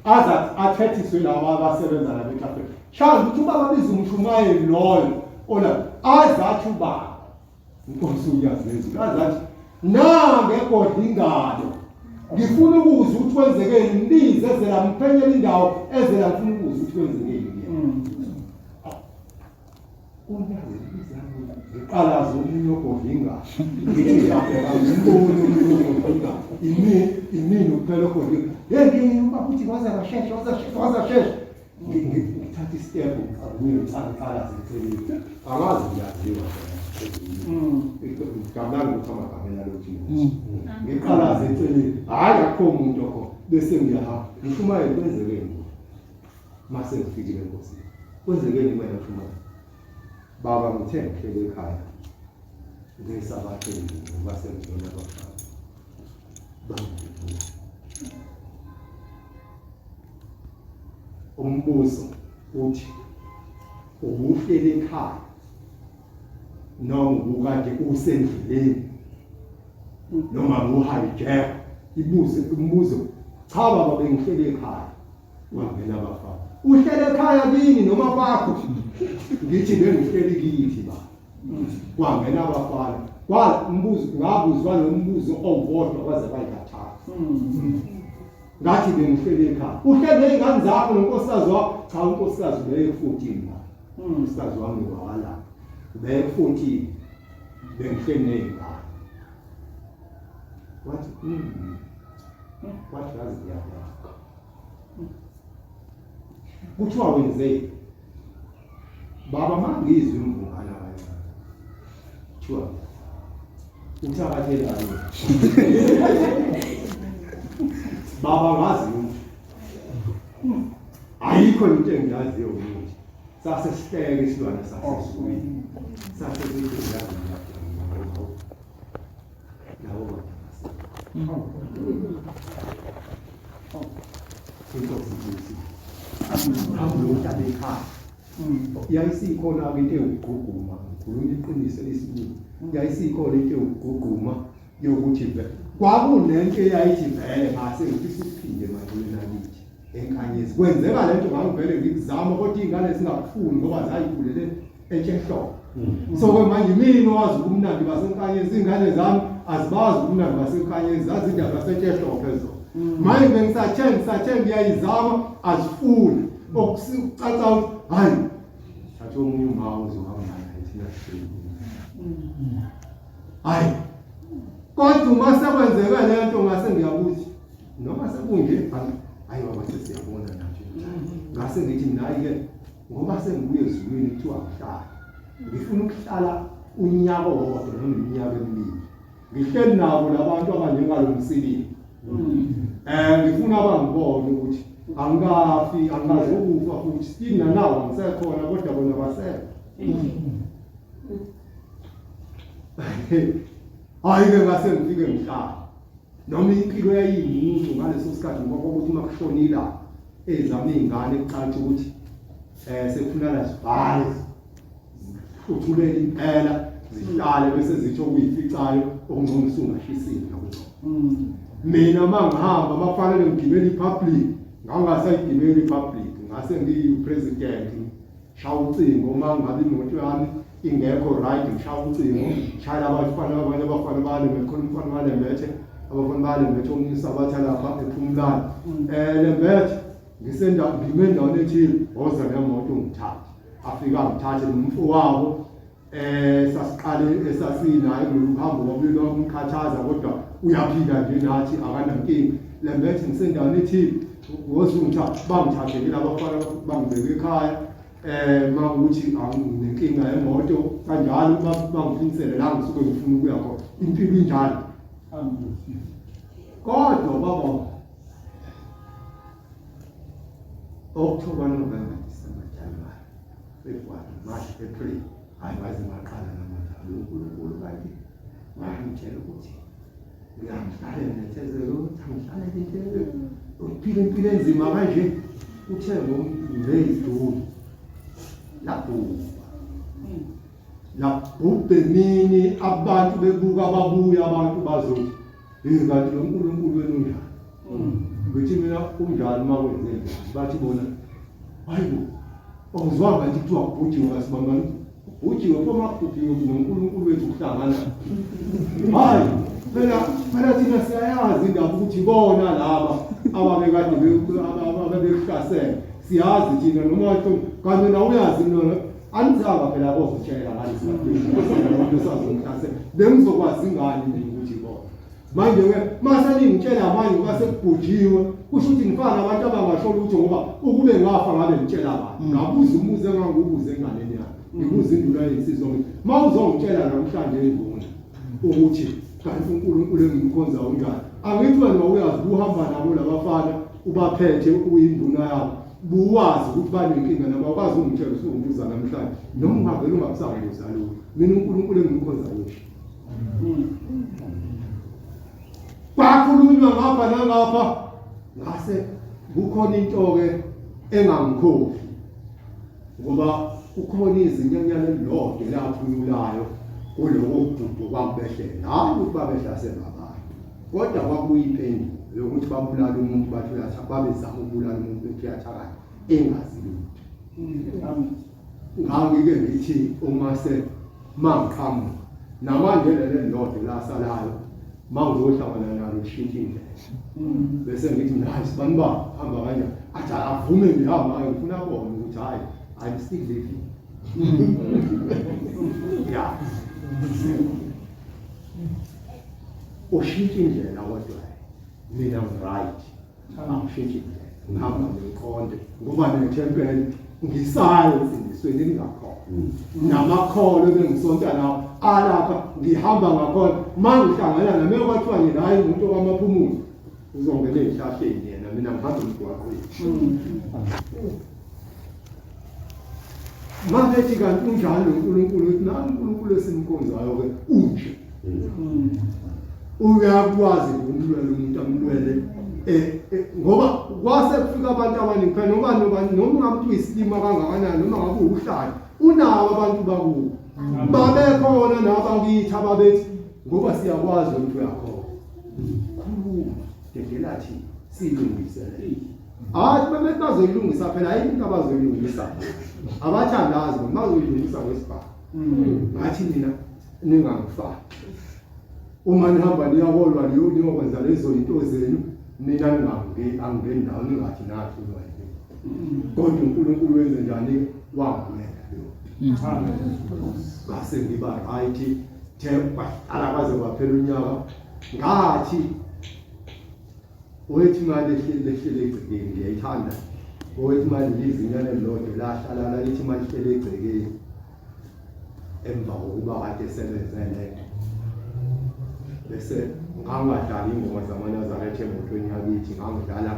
aze athethiswe laba abasebenza nabo eTafeni shaya ukuthi ubaba biza umshumayeli loyo ola aze athi ubaba inkosi uyazi lezulu aze athi nange egodla ingalo ngifuna ukuzwa ukuthi kwenzekeni mbize ezela ngiphenyela indawo ezela ngifuna ukuzwa ukuthi kwenzekeni Ngiqalaza omunye ogodla ingalo. Ngithi ngiyabheka ngimbone omunye ogodla ingalo. Imini imini kuphela ogodla ingalo. Hey hey ubaba uthi waze washesha waze washesha waze washesha. Ngithatha istep ngiqala ngiqalaza eceleni. Angazi ngiyaziwa. Ngicabanga ukuthi amagama enalothi. Ngiqalaza eceleni. Hayi akukho umuntu okho bese ngiyahamba. Ngishumayele kwenzekeni. Mase ngifikile enkosini. Kwenzekeni kuwena mshumane? Baba ngithe ngihleli ekhaya. Ngesabatha endlini ngoba sengibona abafana. Bangidubula. Umbuzo uthi ubuhleli ekhaya noma ubukade usendleleni noma buhijack ibuze umbuzo cha baba bengihleli ekhaya Wangena abafana. Uhlele ekhaya kini noma kwakho? Ngithi bengihleli kithi ba. Kwangena abafana. Kwa umbuzo ngabuzwa lo mbuzo owodwa kwaze kwayikathathu. Ngathi bengihleli ekhaya. Uhleli nezingane zakho nonkosikazi wakho. Cha unkosikazi ubeye 14 la. Unkosikazi wami wawala. Ubeye 14. Bengihleli nezingane. Wathi Wathi yazi ngiyabonga. Kuthiwa wenzeni? Baba mangizwe imvungana kancane. Kuthiwa uthakathelani. Baba ngazi lutho. Ayikho into engiyaziyo ukuthi sase sihleke isilwane sasezulwini. Sase sithi ngiyazi ngiyabonga. Labo bantu Inkosi Jesu. Hambe uhlale ekhaya. Yayisikhona-ke into ewukugqugquma, ngikhuluma iqiniso elisibuku. Yayisikhona into ewukugqugquma yokuthi kwakunento eyayithi vele ngase ngifisa ukuphinde manje mina kithi enkanyezi. Kwenzeka lento ngangivele ngikuzama kodwa iy'ngane zingakufuni ngoba zayikhulele etshehlobo mm. so ke manje mina owazi ubumnandi basenkanyezi izingane zami azibazi ubumnandi basenkanyezi zazi indaba yasetshehlobo phezulu mm. manje bengisathe ngisathe ngiyayizama azifuni okucaca ukuthi hayi thatha omunye umama uzohamba naye thina mm. hayi kodwa uma sekwenzeka le nto ngase ngiyakuthi noma sekunje hayi baba sesiyabona nje ngase ngithi nayi-ke Ngoba sengibuye ezulwini kuthiwa ngihlale. Ngifuna ukuhlala unyaka owodwa noma iminyaka emibili. Ngihleli nabo labantu abanjengalo msilili. Ngifuna bangibone ukuthi angikafi, angikazokufa futhi still nanawo ngisekhona kodwa bona basekho. Hayi-ke ngase ngifike ngihlala noma impilo yayiyimuncu ngaleso sikhathi ngoba kwakuthi uma kushona ilanga ezami iy'ngane kucaca ukuthi um sekufuneka zibhale zihluthulele impela zihlale bese zitho okuyificayo okungcono usungashisile nakungcono mina uma ngihamba uma kufanele ngigibele i-public ngangasayigibeli i-public ngase ngiyi-president shaya ucingo uma ngabe imoto yami ingekho right ngishaya ucingo shayela abafana abanye abafana balembethe khona umfana walembethe abafana balembethe omunye usabatha lapha ephumulani lembethe ngisenda ngime endaweni ethile woza ngemoto ungithathe afika angithathe nomfowabo sasiqale esasinaye kulolu hambo kwabuyela kumkhathaza kodwa uyaphila nje nathi akanankinga lembethe ngisendaweni ethile woza ungithathe bangithathe-ke labafana bangibeke ekhaya makuthi anginenkinga yemoto kanjalo bangifinisele la ngisuke ngifuna ukuya khona impilo injalo kodwa baba October, November, December, January, February, March, April. Hayi ngaze ngaqala namanje uNkulunkulu kanti ngangitshela ukuthi ngiyangihlale nginethezeke ukuthi angihlale into ukuphila impilo enzima kanje uthe ngoMay June labhubha labhubha emini abantu bebuka babuya abantu bazothi hey kanti lo nkulunkulu wenu unjani ngithi mina unjani uma kwenze njani bathi bona hayi bo awuzwanga nje kuthiwa kubhujiwe kasibambani kubhujiwe pho makubhujiwe nonkulunkulu wethu kuhlangana hayi phela phela thina siyayazi indaba ukuthi bona laba ababekade ababekuhlasela siyazi thina noma kanye nawe uyazi mina anizanga phela kozitshela ngalesi sikhathi bengizokwazi ngani mina ukuthi bona manje-ke mase ningitshela manje ngoba sekubhujiwe kusho ukuthi ngifana nabantu abangasho lutho ngoba ukube ngafa ngabe ngitshela abantu mm. ngabuza umuzi engangubuze enganeni yami ngibuza induna yensizwa ngithi ma uzongitshela namhlanje induna ukuthi kanti uNkulunkulu engimkhonza unjani angithi wena uyazi uhamba nabo labafana ubaphethe uyinduna yabo buwazi ukuthi banenkinga nabo awukwazi ungitshela usungibuza namhlanje noma ungavele ungakusangibuza lutho mina uNkulunkulu engimkhonza ngisho kwakhulunywa ngapha nangapha ngase kukhona into-ke engangikhohli ngoba kukhona izinyanyana elilodwa elaphunyulayo kuloko kubhubho kwakubehlela hhayi ukuthi babehlaselwa abantu kodwa kwakuyimpendulo yokuthi babulala umuntu bathi babezama ukubulala umuntu bethi uyathakatha engazi lutho ngangike ngithi uma se mangiqhamuka namanje leli lodwa lasalayo mangizohlangana nalo lishintsha indlela bese ngithi mina hayi sibani ba hamba kanjani athi avume ngihamba hayi ngifuna kubona ukuthi hayi I'm still living ya ushintsha indlela kodwa mina ngiright angishintshi indlela ngihamba ngiqonde ngoba nethempeli ngisayo ensindisweni ngingakhona namakholwa ebengisonta nawo alapha ngihamba ngakhona uma ngihlangana nami kwathiwa nje hayi umuntu okwamaphumulo uzongena ey'hlahleni yena mina ngihamba emgwaqweni mabethi kanti unjani lo nkulunkulu uthi nani unkulunkulu esimkhonzayo-ke unje uyakwazi ukumlwela umuntu amlwele ngoba kwase kufika abantu abaningi phela noma noma noma ngabe uthi uyisilima kangakanani noma ngabe uwuhlanya unawo abantu bakubo babekhona nabakithi ababethi ngoba siyakwazi ukuthi uyakhona khuluma dedela thina siyilungisele hayi babethi bazoyilungisa phela ayikho into abazoyilungisa abathandazi bazoyilungisa ngesibhamu ngathi mina ningangifaki uma nihamba niyakolwa niyokwenza lezo zinto zenu nina ningangeni angingeni ndawo ningathi nathunywa yini kodwa uNkulunkulu wenze njani wangibeka leyo ngase ngiba right the kwahlala kwaze kwaphela unyaka ngathi owethi imali ehleli ehleli egcekeni ngiyayithanda owethi imali lizinyane lodwa lahlala lalithi imali ihleli egcekeni emva kokuba kade esebenze lento bese Ngangadlala ingoma zamaNazaretha emotweni yakithi, ngangidlala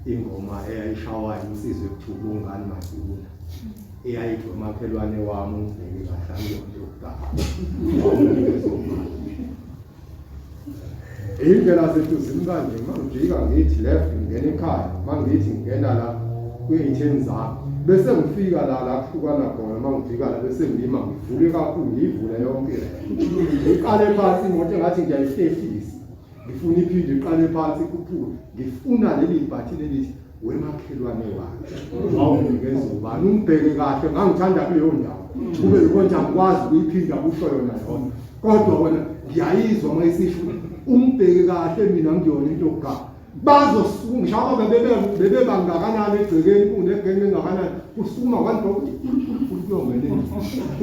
ingoma eyayishawa insizwa ekuthiwa uBongani Maduna eyayithi umakhelwane wami ungibheke kahle angiyona yokuqala. Indlela zethu zimi kanje, uma ngijika ngithi left ngingena ekhaya, uma ngithi ngingena la kwi-ATM zami bese ngifika la la kuhlukana khona, uma ngijika la bese ngima ngivule kakhulu ngiyivule yonke le ngiqale phansi imoto engathi ngiyayihlehlisa ngifuna iphinde iqale phansi ikhuphuke ngifuna leli bhathi lelithi wemakhelwane wakhe wawunikeza ubani umbheke kahle ngangithanda kuleyo ndawo kube yikho nje angikwazi ukuyiphinda kusho yona yona kodwa wena ngiyayizwa uma isisho umbheke kahle mina ngiyona into yokuqala bazosuka ngisho aba bebebangakanani egcekeni kunegenge engakanani kusukuma one block kuyongena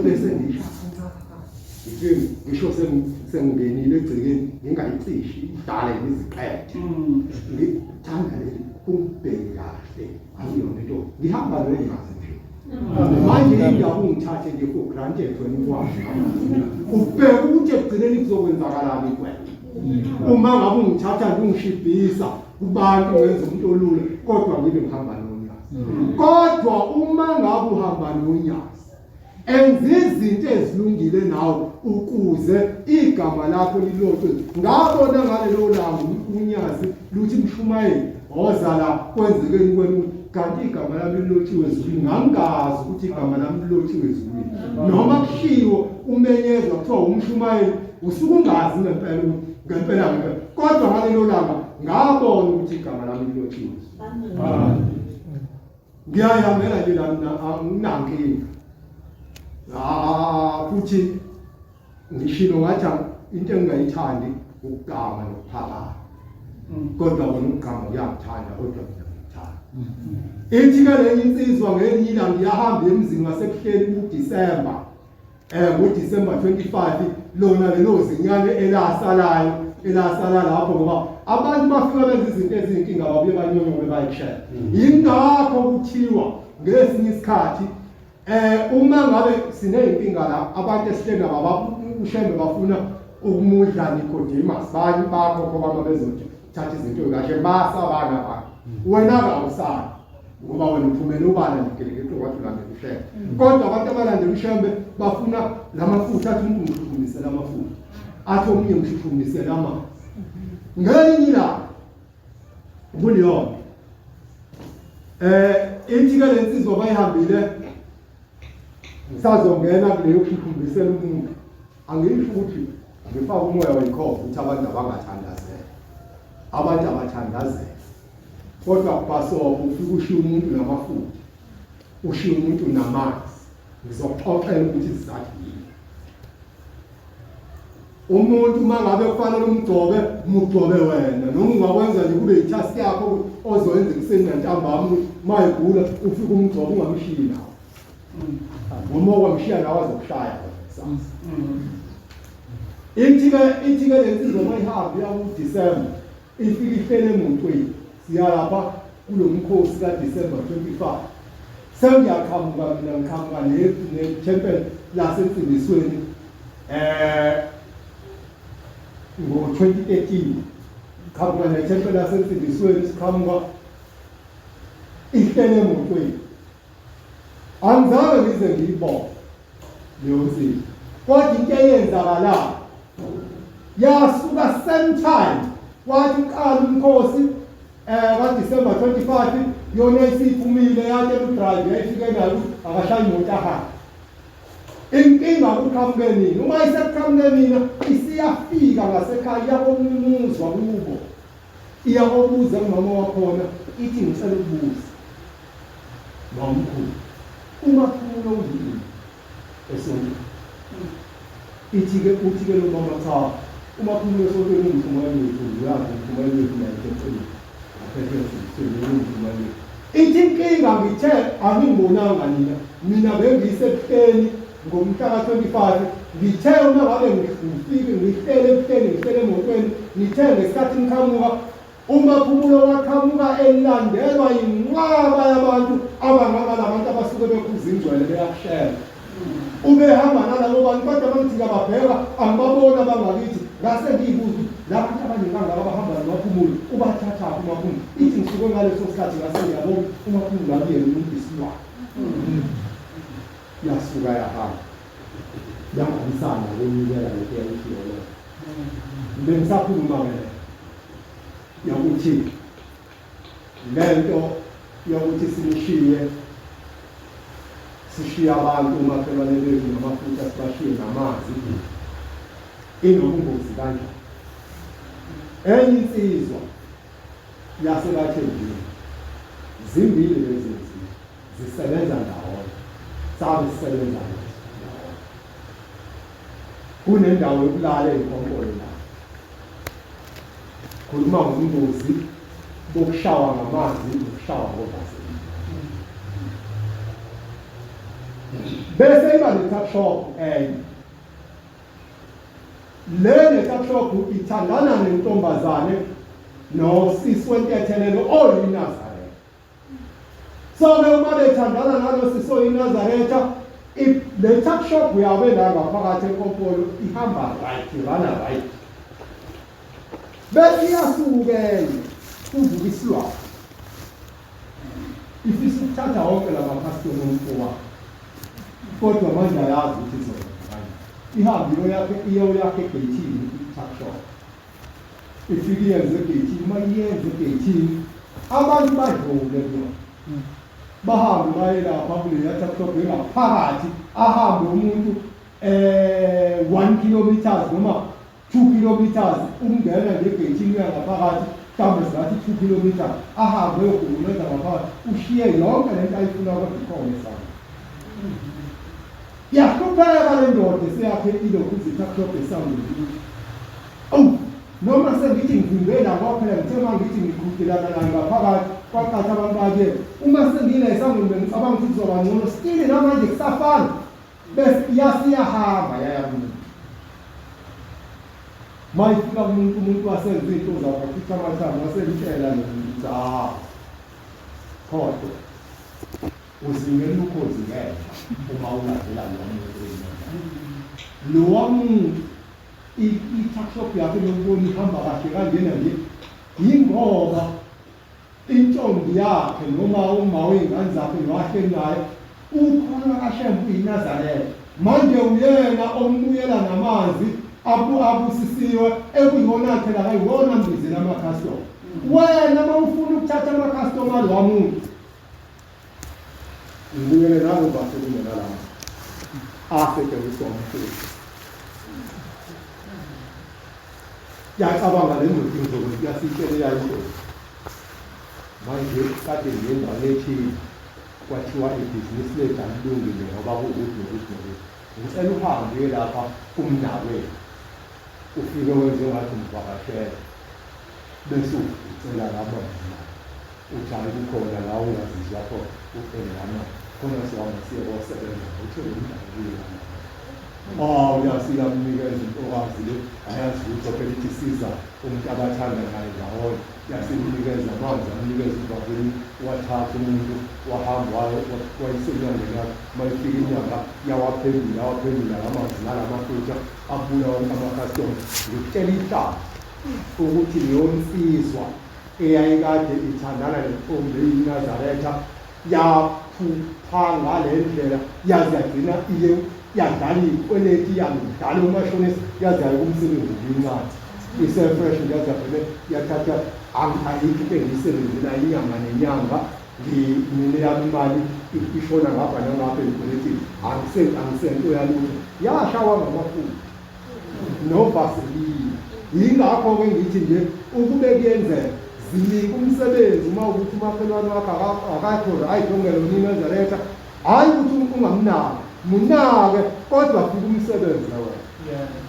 bese ngisho ngisho sengingenile egcekeni ngingayicishi idale ngiziqede ngithanda leli umbheke kahle akuyona into ngihamba nonyazi nje manje indaba ungithathe nje for granted wena ukwazi ubheke ukuthi ekugcineni kuzokwenzakalani kwena uma ngabe ungithatha nje ungishibhisa kubantu ngenza umuntu olula kodwa ngibe ngihamba nonyazi kodwa uma ngabe uhamba nonyazi enza izinto ezilungile nawe ukuze igama lakho lilotshwe ngabona ngalelo langa unyazi luthi mshumayeli woza la kwenzekeni kwenu kanti igama lami lilotshiwe ezulwini ngangazi ukuthi igama lami lilotshiwe ezulwini noma kushiwo umenyezwa kuthiwa umshumayeli usuke ungazi ngempela ukuthi ngempela ngempela kodwa ngalelo langa ngabona ukuthi igama lami lilotshiwe ngiyayihambela nje la mina anginankinga futhi ngishilo ngathi into engingayithandi ukugama nokuphakama kodwa wena ukugama uyangithanda kodwa mina ngikuthanda ithi ke lenye insizwa ngelinye ilanga iyahamba emzini wasebuhleni kuDisemba ngoDisemba 25 lona lelo zinyane elasalayo elasala lapho ngoba abantu bafika benza izinto eziyinkinga babuye banyonyobe bayikushela yingakho kuthiwa ngesinye isikhathi uma ngabe sineyinkinga la abantu esihleli nabo ushembe bafuna ukumudla Nicodemus bani bakho ngoba mabezothi thatha izinto kahle basabana abantu wena awusali ngoba wena uphumele ubala nje wathi ulandela ushembe kodwa abantu abalandela ushembe bafuna lamafutha athi umuntu ngishukumisela amafutha athi omunye ngishukumisela amanzi ngelinye ilanga kuliyona ithi ke lensizwa bayihambile ngisazongena kuleyo kushukumisela umuntu angisho ukuthi ngifaka umoya wenkhovu ukuthi abantu abangathandazela abantu abathandazela kodwa kubhasopo ufike ushiye umuntu namafutha ushiye umuntu namanzi ngizokuxoxela ukuthi isizathu yini umuntu uma ngabe kufanele umgcobe mugcobe wena noma ungakwenza nje kube yitask yakho ozoyenza ekuseni nantambama ukuthi uma egula ufike umgcobe ungamshiyi nawo noma okwamshiya nawo azokushaya kusasa ithi-ke ithi-ke le nsizwa uma ihambe iya kuDisemba ifike ihlele emotweni siya lapha kulo mkhosi kaDisemba 25 sengiyaqhamuka mina ngiqhamuka nethempeli lasensindisweni ngo-2013 qhamuka nethempeli lasensindisweni siqhamuka ihlele emotweni angizange ngize ngiyibone leyo nsizwa kodwa into eyenzakalayo yasuka same time wathi uqala umkhosi kaDisemba 25 yona isiphumile yatshela udrive yayifike nayo ukuthi akashayi imoto ahambe inkinga kuqhamuke nini uma isekuqhamuke nina isiyafika ngasekhaya iyakomumuzwa kubo iyakobuza kumama wakhona ithi ngicela ukubuza mamkhulu umaphumulo uyini esontweni ithi-ke uthi-ke lo mama cha umaphumulo esontweni ungumshumayeli wethu uyazi umshumayeli wethu naye eceleni aphethe umshumayeli wethu ithi inkinga ngithe angingibonanga nina mina bengisebuhleni ngomhla ka-25 ngithe uma ngabe ngifike ngihlele ebuhleni ngihlele emotweni ngithe ngesikhathi ngiqhamuka uMaphumulo waqhamuka elandelwa yinqwaba yabantu abangaba labantu abasuke bekhuza ingcwele beyakushela ubehamba nalabo bantu kodwa mangithi ngiyababheka angibaboni abangakithi ngase ngiyibuza ukuthi Lapho abaningi kangaka abahamba noMaphumulo ubathathaphi uMaphumulo? Ithi ngisuke ngaleso sikhathi ngase ngiyabona uMaphumulo akuyena umuntu isilwane. Yasuka yahamba. Yangabisana kwenyukela lokhu yayishiwo leyo. Bengisakhuluma-ke yokuthi lento yokuthi sinishiye sishiye abantu omakhelwane bethu namafutha sibashiye namanzi inobungozi kanjani. Enye insizwa yaseBathenjini, zimbili lezi nsizwa zisebenza ndawonye, sabe sisebenza ndawonye. Kunendawo yokulala eyinkonkolo la. Khuluma ngobungozi bokushawa ngamanzi nokushawa ngovaselini. Bese iba ne-tuck shop enye. Le ne-tuck shop ithandana nentombazane nosisi wentethelelo oyiNazaretha. So-ke uma bethandana nalo sisi oyiNazaretha, le tuck shop yabo la ngaphakathi enkompolo ihamba right, irana right. Bese iyasuka enye, kuvuka isilwane. Ifisa ukuthatha wonke la makhastoma omfowabo. Kodwa manje ayazi ukuthi izokwenza kanjani. Ihambe iyoyakhe iyoyakha egeyithini i-tuck shop. Ifike iyenze egeyithini, uma iyenze egeyithini abantu badlule kuyona. Bahambe baye lapha kuleya tuck shop engaphakathi, ahambe umuntu 1 kilometers noma 2 kilometers ukungena nje egeyithini uya ngaphakathi, mhlawumbe singathi 2 kilometers, ahambe eyogugumeza ngaphakathi, ushiye yonke lento ayifuna kodwa ikhona esandleni. Yahlupheka le ndoda eseyakhe ilokhu izi-tuck shop esangweni ukuthi awu noma sengithi ngivimbe la ngoba phela ngithe uma ngithi ngiqhudelana naye ngaphakathi kwaqatha abantu bakhe uma sengila esangweni bengicabanga ukuthi kuzoba ngcono still namanje kusafana bese yasiyahamba yaya kumuntu. Uma ifika kumuntu umuntu wasenza izinto zakhe achitha amathambo wasemtshela lo muntu ukuthi ah khohlwa uzingela ukhozi ngenja uma ulandela lo muntu lowa muntu i-tuck shop yakhe lokubona ihamba kahle kanjena nje yingoba intombi yakhe noma uma wey'ngane zakhe nowahleli naye ukhona kaShembe uyiNazaretha manje uyena ombuyela namanzi abusisiwe ekuyiwona akhe la kayiwona ambizela amakhastoma. Wena uma ufuna ukuthatha amakhastoma lowa muntu ngibuyele nalo vaseline nalama asetshenziswa umfundi. Yacabanga le ndoda ingizokwenza yasitshele yayindoda. Manje kade ngiye endaweni ethile kwathiwa ibhizinisi lethu alilungile ngoba kuwukuthi nokuthi nokuthi. Ngicela uhambe uye lapha kumnakwenu ufike wenze ngathi umvakashela bese ucela lamanzi la. Uthi hhayi kukhona la ungazizwa khona ucele lamanzi. Khona sohamba siye kosebenza uthole umndeni kuye lamanzi. Ah uyasiyamnikeza intokazi le ayazi lutho phela ithi siza umuntu abathanda naye ndawonye yasimnikeza amanzi amnikeza ubabini wathatha umuntu wahamba wayisenyangeni yakhe uma ifika inyanga yawaphendula yawaphendula lamanzi nalamafutha abuya wonke amakhastoma ngikutshela ihlaba ukuthi leyo nsizwa eyayikade ithandana nentombi eyiNazaretha yaphupha ngale ndlela yaze yagcina iye yadlala iy'kweleti yadlala umashonisa yaze yaye kumsebenzi kuyincane isefresh nje yaze yavele yathatha ayikho into engiyisebenzela inyanga nenyanga mina yami imali ishona ngapha nangapha ey'kweletini angisento yalutho yashawa ngamafutha novaselina. Yingakho-ke ngithi nje ukube kuyenzeka zinike umsebenzi uma ukuthi umakhelwane wakho akakho right ongelona iNazaretha, hhayi ukuthi ungamnaki, munake kodwa fika umsebenzi wena.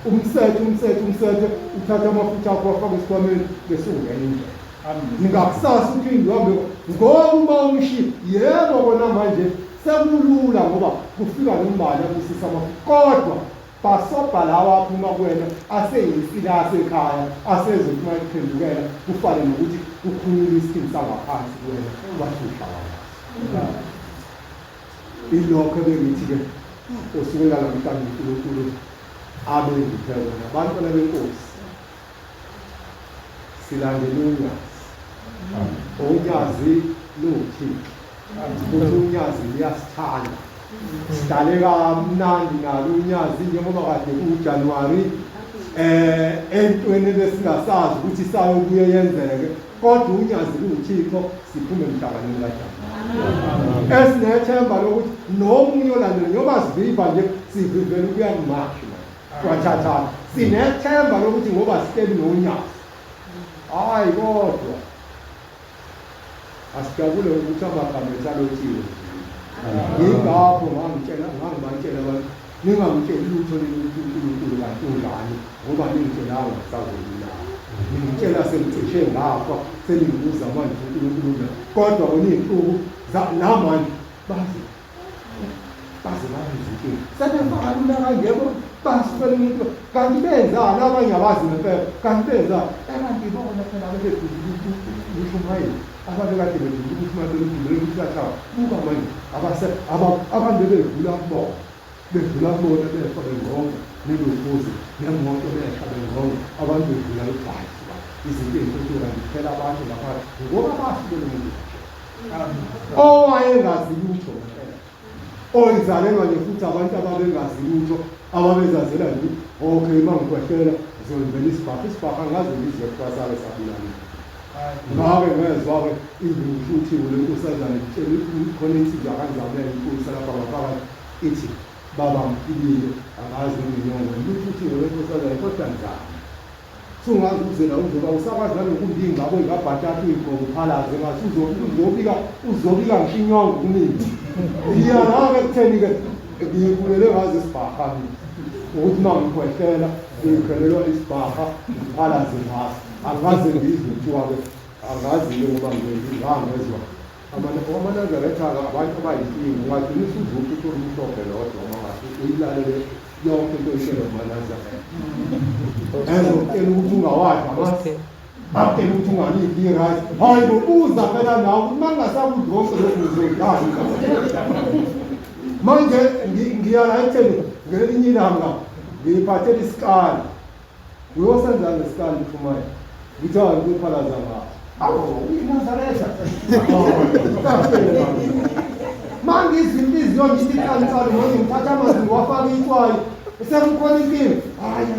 Umsethe umsethe umsethe uthathe amafutha akho wafake esikhwameni bese ungena indlela. Ngakusasa uphinde uhambe ngoba uma umshiya yebo kona manje sekulula ngoba kufika nombani abusisa amafutha kodwa Bhasobha lawa aphuma kuwena aseyinsila yasekhaya asezothi uma ekuphendukela kufane nokuthi kukhulula iskin sangaphansi kuwena wathi ushawa ngaso. Ilokho ebengithi-ke osukwini lwanamhlanje uNkulunkulu abe ngiphe wona. Bantwana benkosi, Silandela unyazi. Unyazi luwuThixo. Futhi unyazi luyasithanda. Sidale kamnandi nalo unyazi njengoba kade kuJanuary entweni besingasazi ukuthi sayobuye yenzeke kodwa unyazi luwuThixo siphume emhlanganweni kaJanuary. Esinethemba lokuthi nomunye olandela njengoba siviva nje sivivela ukuya kuMarch manje. Kwathathana. Sinethemba lokuthi ngoba sihleli nonyazi. Hayi kodwa asijabule ukuthi amagama ethu alotshiwe. Yingakho ngangitshela ngangibatshela abantu ningangitsheli lutho nina ukuthi uNkulunkulu kanti unjani ngoba ningitshelanga ngisazolulama. Ningitshela sengicishe ngafa seningibuza manje uNkulunkulu unjani. Kodwa wena iy'nsuku namanje bazi baze babe izinkinga sebefaka lula kanje basukela umuntu kanti benzani abanye abazi ngempela kanti benzani ekanti bona phela bebedudula ukushumayela ababekade bedudula ukushumayela bedudula ukuthi buka manje abase abantu bebedlula kubona bedlula kubona befa bengqonga nelokhuzi nemoto besha bengqonga abantu bedlula ibhayi izinto ey'nkulu kanti kuphela abantu lapha ngoba basukela umuntu owayengazi lutho ngempela oyizalelwa nje futhi abantu ababengazi lutho ababezazela nje okay uma ngikhwehlela ngizolivela isibhaha isibhaha angaze ngizwe kuthiwa sake sabulala ngake ngezwa-ke ivushuthiwe le nkosazane itshela khona insizwa kanzamela inkosi lapha ngaphakathi ithi baba ngiphilile angazi nginyongo luthuthiwe le nkosazane kodwa njani Sungaze uze la uzoba usakwazi nalokumba iy'ngxabo y'kabhatata uyigqoke uphalaze ngathi uzobika uzobika ngisho inyongo kumina. Ngiya la-ke ekutheni-ke ngiyikulele ngazo isibhaha mina ukuthi uma ngikhwehlela ngikhelelwa isibhaha ngiphalaze ngaso angikaze ngizwe kuthiwa-ke angazi-ke ngoba ngangezwa AmaNazaretha-ke abantu abayinkinga ungagcina usuvuka uthole umhlophe lodwa uma ngase uyilalele yonke into oyitshelwa amaNazaretha. Ezokutshela ukuthi ungawadla amasi, akutshela ukuthi ungalidli i-rice. Hayi bo buza phela nawe ukuthi uma ngingasakudli konke lokhu ngizodlani. Manje ngiya la ekutheni ngelinye ilanga ngiyiphathela isikali. Uyosenza ngesikali mshumayeli. Ngithi hayi ngiyophalaza ngaso. Awu uyiNazaretha. Mangizwa inhliziyo ngithi iqalisana manje ngithatha amanzi ngiwafaka itswayi. Sekukhona inkinga. Hayi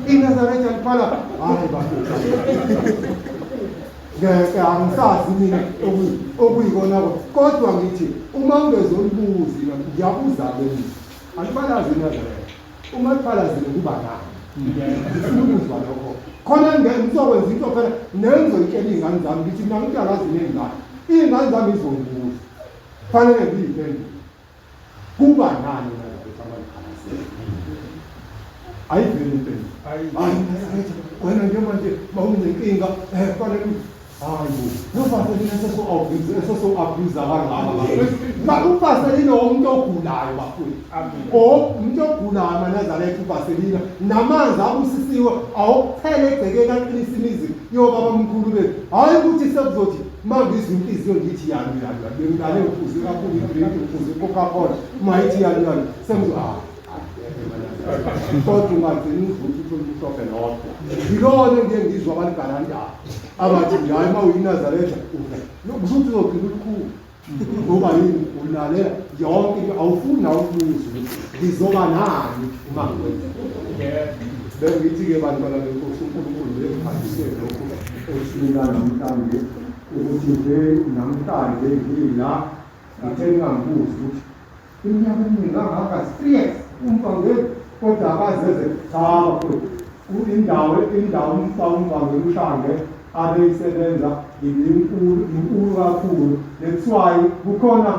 iNazaretha liphala. Hayi bafethu. Ngeke angisazi mina okuyikona kodwa ngithi uma ungezolibuzi ngiyabuza-ke mina. Aliphalazi iNazaretha. Uma liphalazile kuba nani? Ngifuna ukuzwa lokho. Khona ngizokwenza into phela nengizoyitshela iy'ngane zami ngithi mina ngithi angazi ney'ngane. Iy'ngane zami izongibuza. Kufanele ngiyiphendule. Kuba nani Nazaretha uma liphalazile? Ayiveli impendulo. Hayi Nazaretha, wena nje manje mawunenkinga kufanele Hayi bo, noVaseline eseso-abuse eseso-abuse kangaka bafowethu. UVaseline umuntu ogulayo bafowethu. O umuntu ogulayo amaNazaretha uVaseline namanzi abusisiwe awukuthela egcekeni aqinisa imizi yobaba mkhulu bethu. Hhayi ukuthi sekuzothi uma ngizwa inhliziyo ngithi yalu yalu yalu bengilale ngiphuze kakhulu i-drink ngiphuze i-Coca-Cola uma ithi yalu yalu sengizo hayi kodwa ungagcina uvuthi uthole umhlophe lodwa yilona engiye ngizwa abaligalandayo abathi nje hayi uma uyiNazaretha ufe kusho ukuthi uzogcina ulukhulu ngoba yini ulalela yonke into awufuni nawe ukubuza ukuthi ngizoba nani uma ngikwenza bengithi-ke bantwana benkosi uNkulunkulu bengiphathise lokhu osuku namhlanje ukuthi nje namhlanje ngila ngithe ngingangibuzi ukuthi Iminyaka eminingi kangaka, 3 years umvangeli kodwa akazeze cha bafowethu. Indawo indawo umvangeli uShange abeyisebenza ibinkulu inkulu kakhulu. That's why kukhona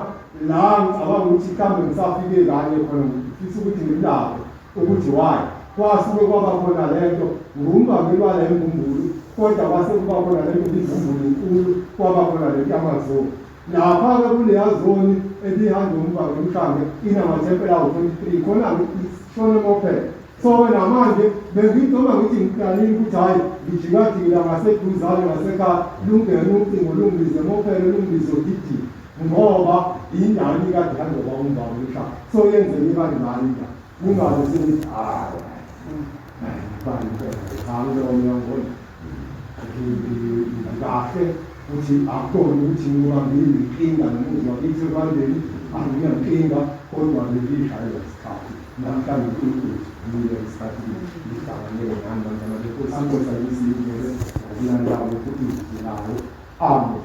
la ngicabanga ukuthi mhlawumbe ngisafike kanye khona ngifisa ukuthi ngilaphe ukuthi why kwasuke kwaba khona lento ngumvangeli wale mbumbulu kodwa kwase kuba khona lento imbumbulu inkulu kwaba khona lento yamazulu Lapha-ke kuleya zoni ebihamba umvangeli uShange inamathempela awu-23 khona-ke ishone mophela. So wena manje bengithi noma ngithi ngiplanile ukuthi hhayi ngijikajikela ngaseduzane ngasekhaya lungene ucingo lungibize mophele lungibize odidini ngoba indawo ikade ihanjwa umvangeli uShange. So yenzeke kanjalo indaba. Kungabe sekuthi hhayi bani phela cha ngiyongona. Kahle ukuthi akukhona ukuthi ngoba ngiyinkinga nomuzi wakithi ebandeni, anginankinga, kodwa bengishayelwa isikhathi. Namhlanje uNkulunkulu usivumelile isikhathi ngihlanganyele nani, bantwana beNkosi. Inkosi ayisiyivele ngokulandelayo futhi izwi layo. Amen.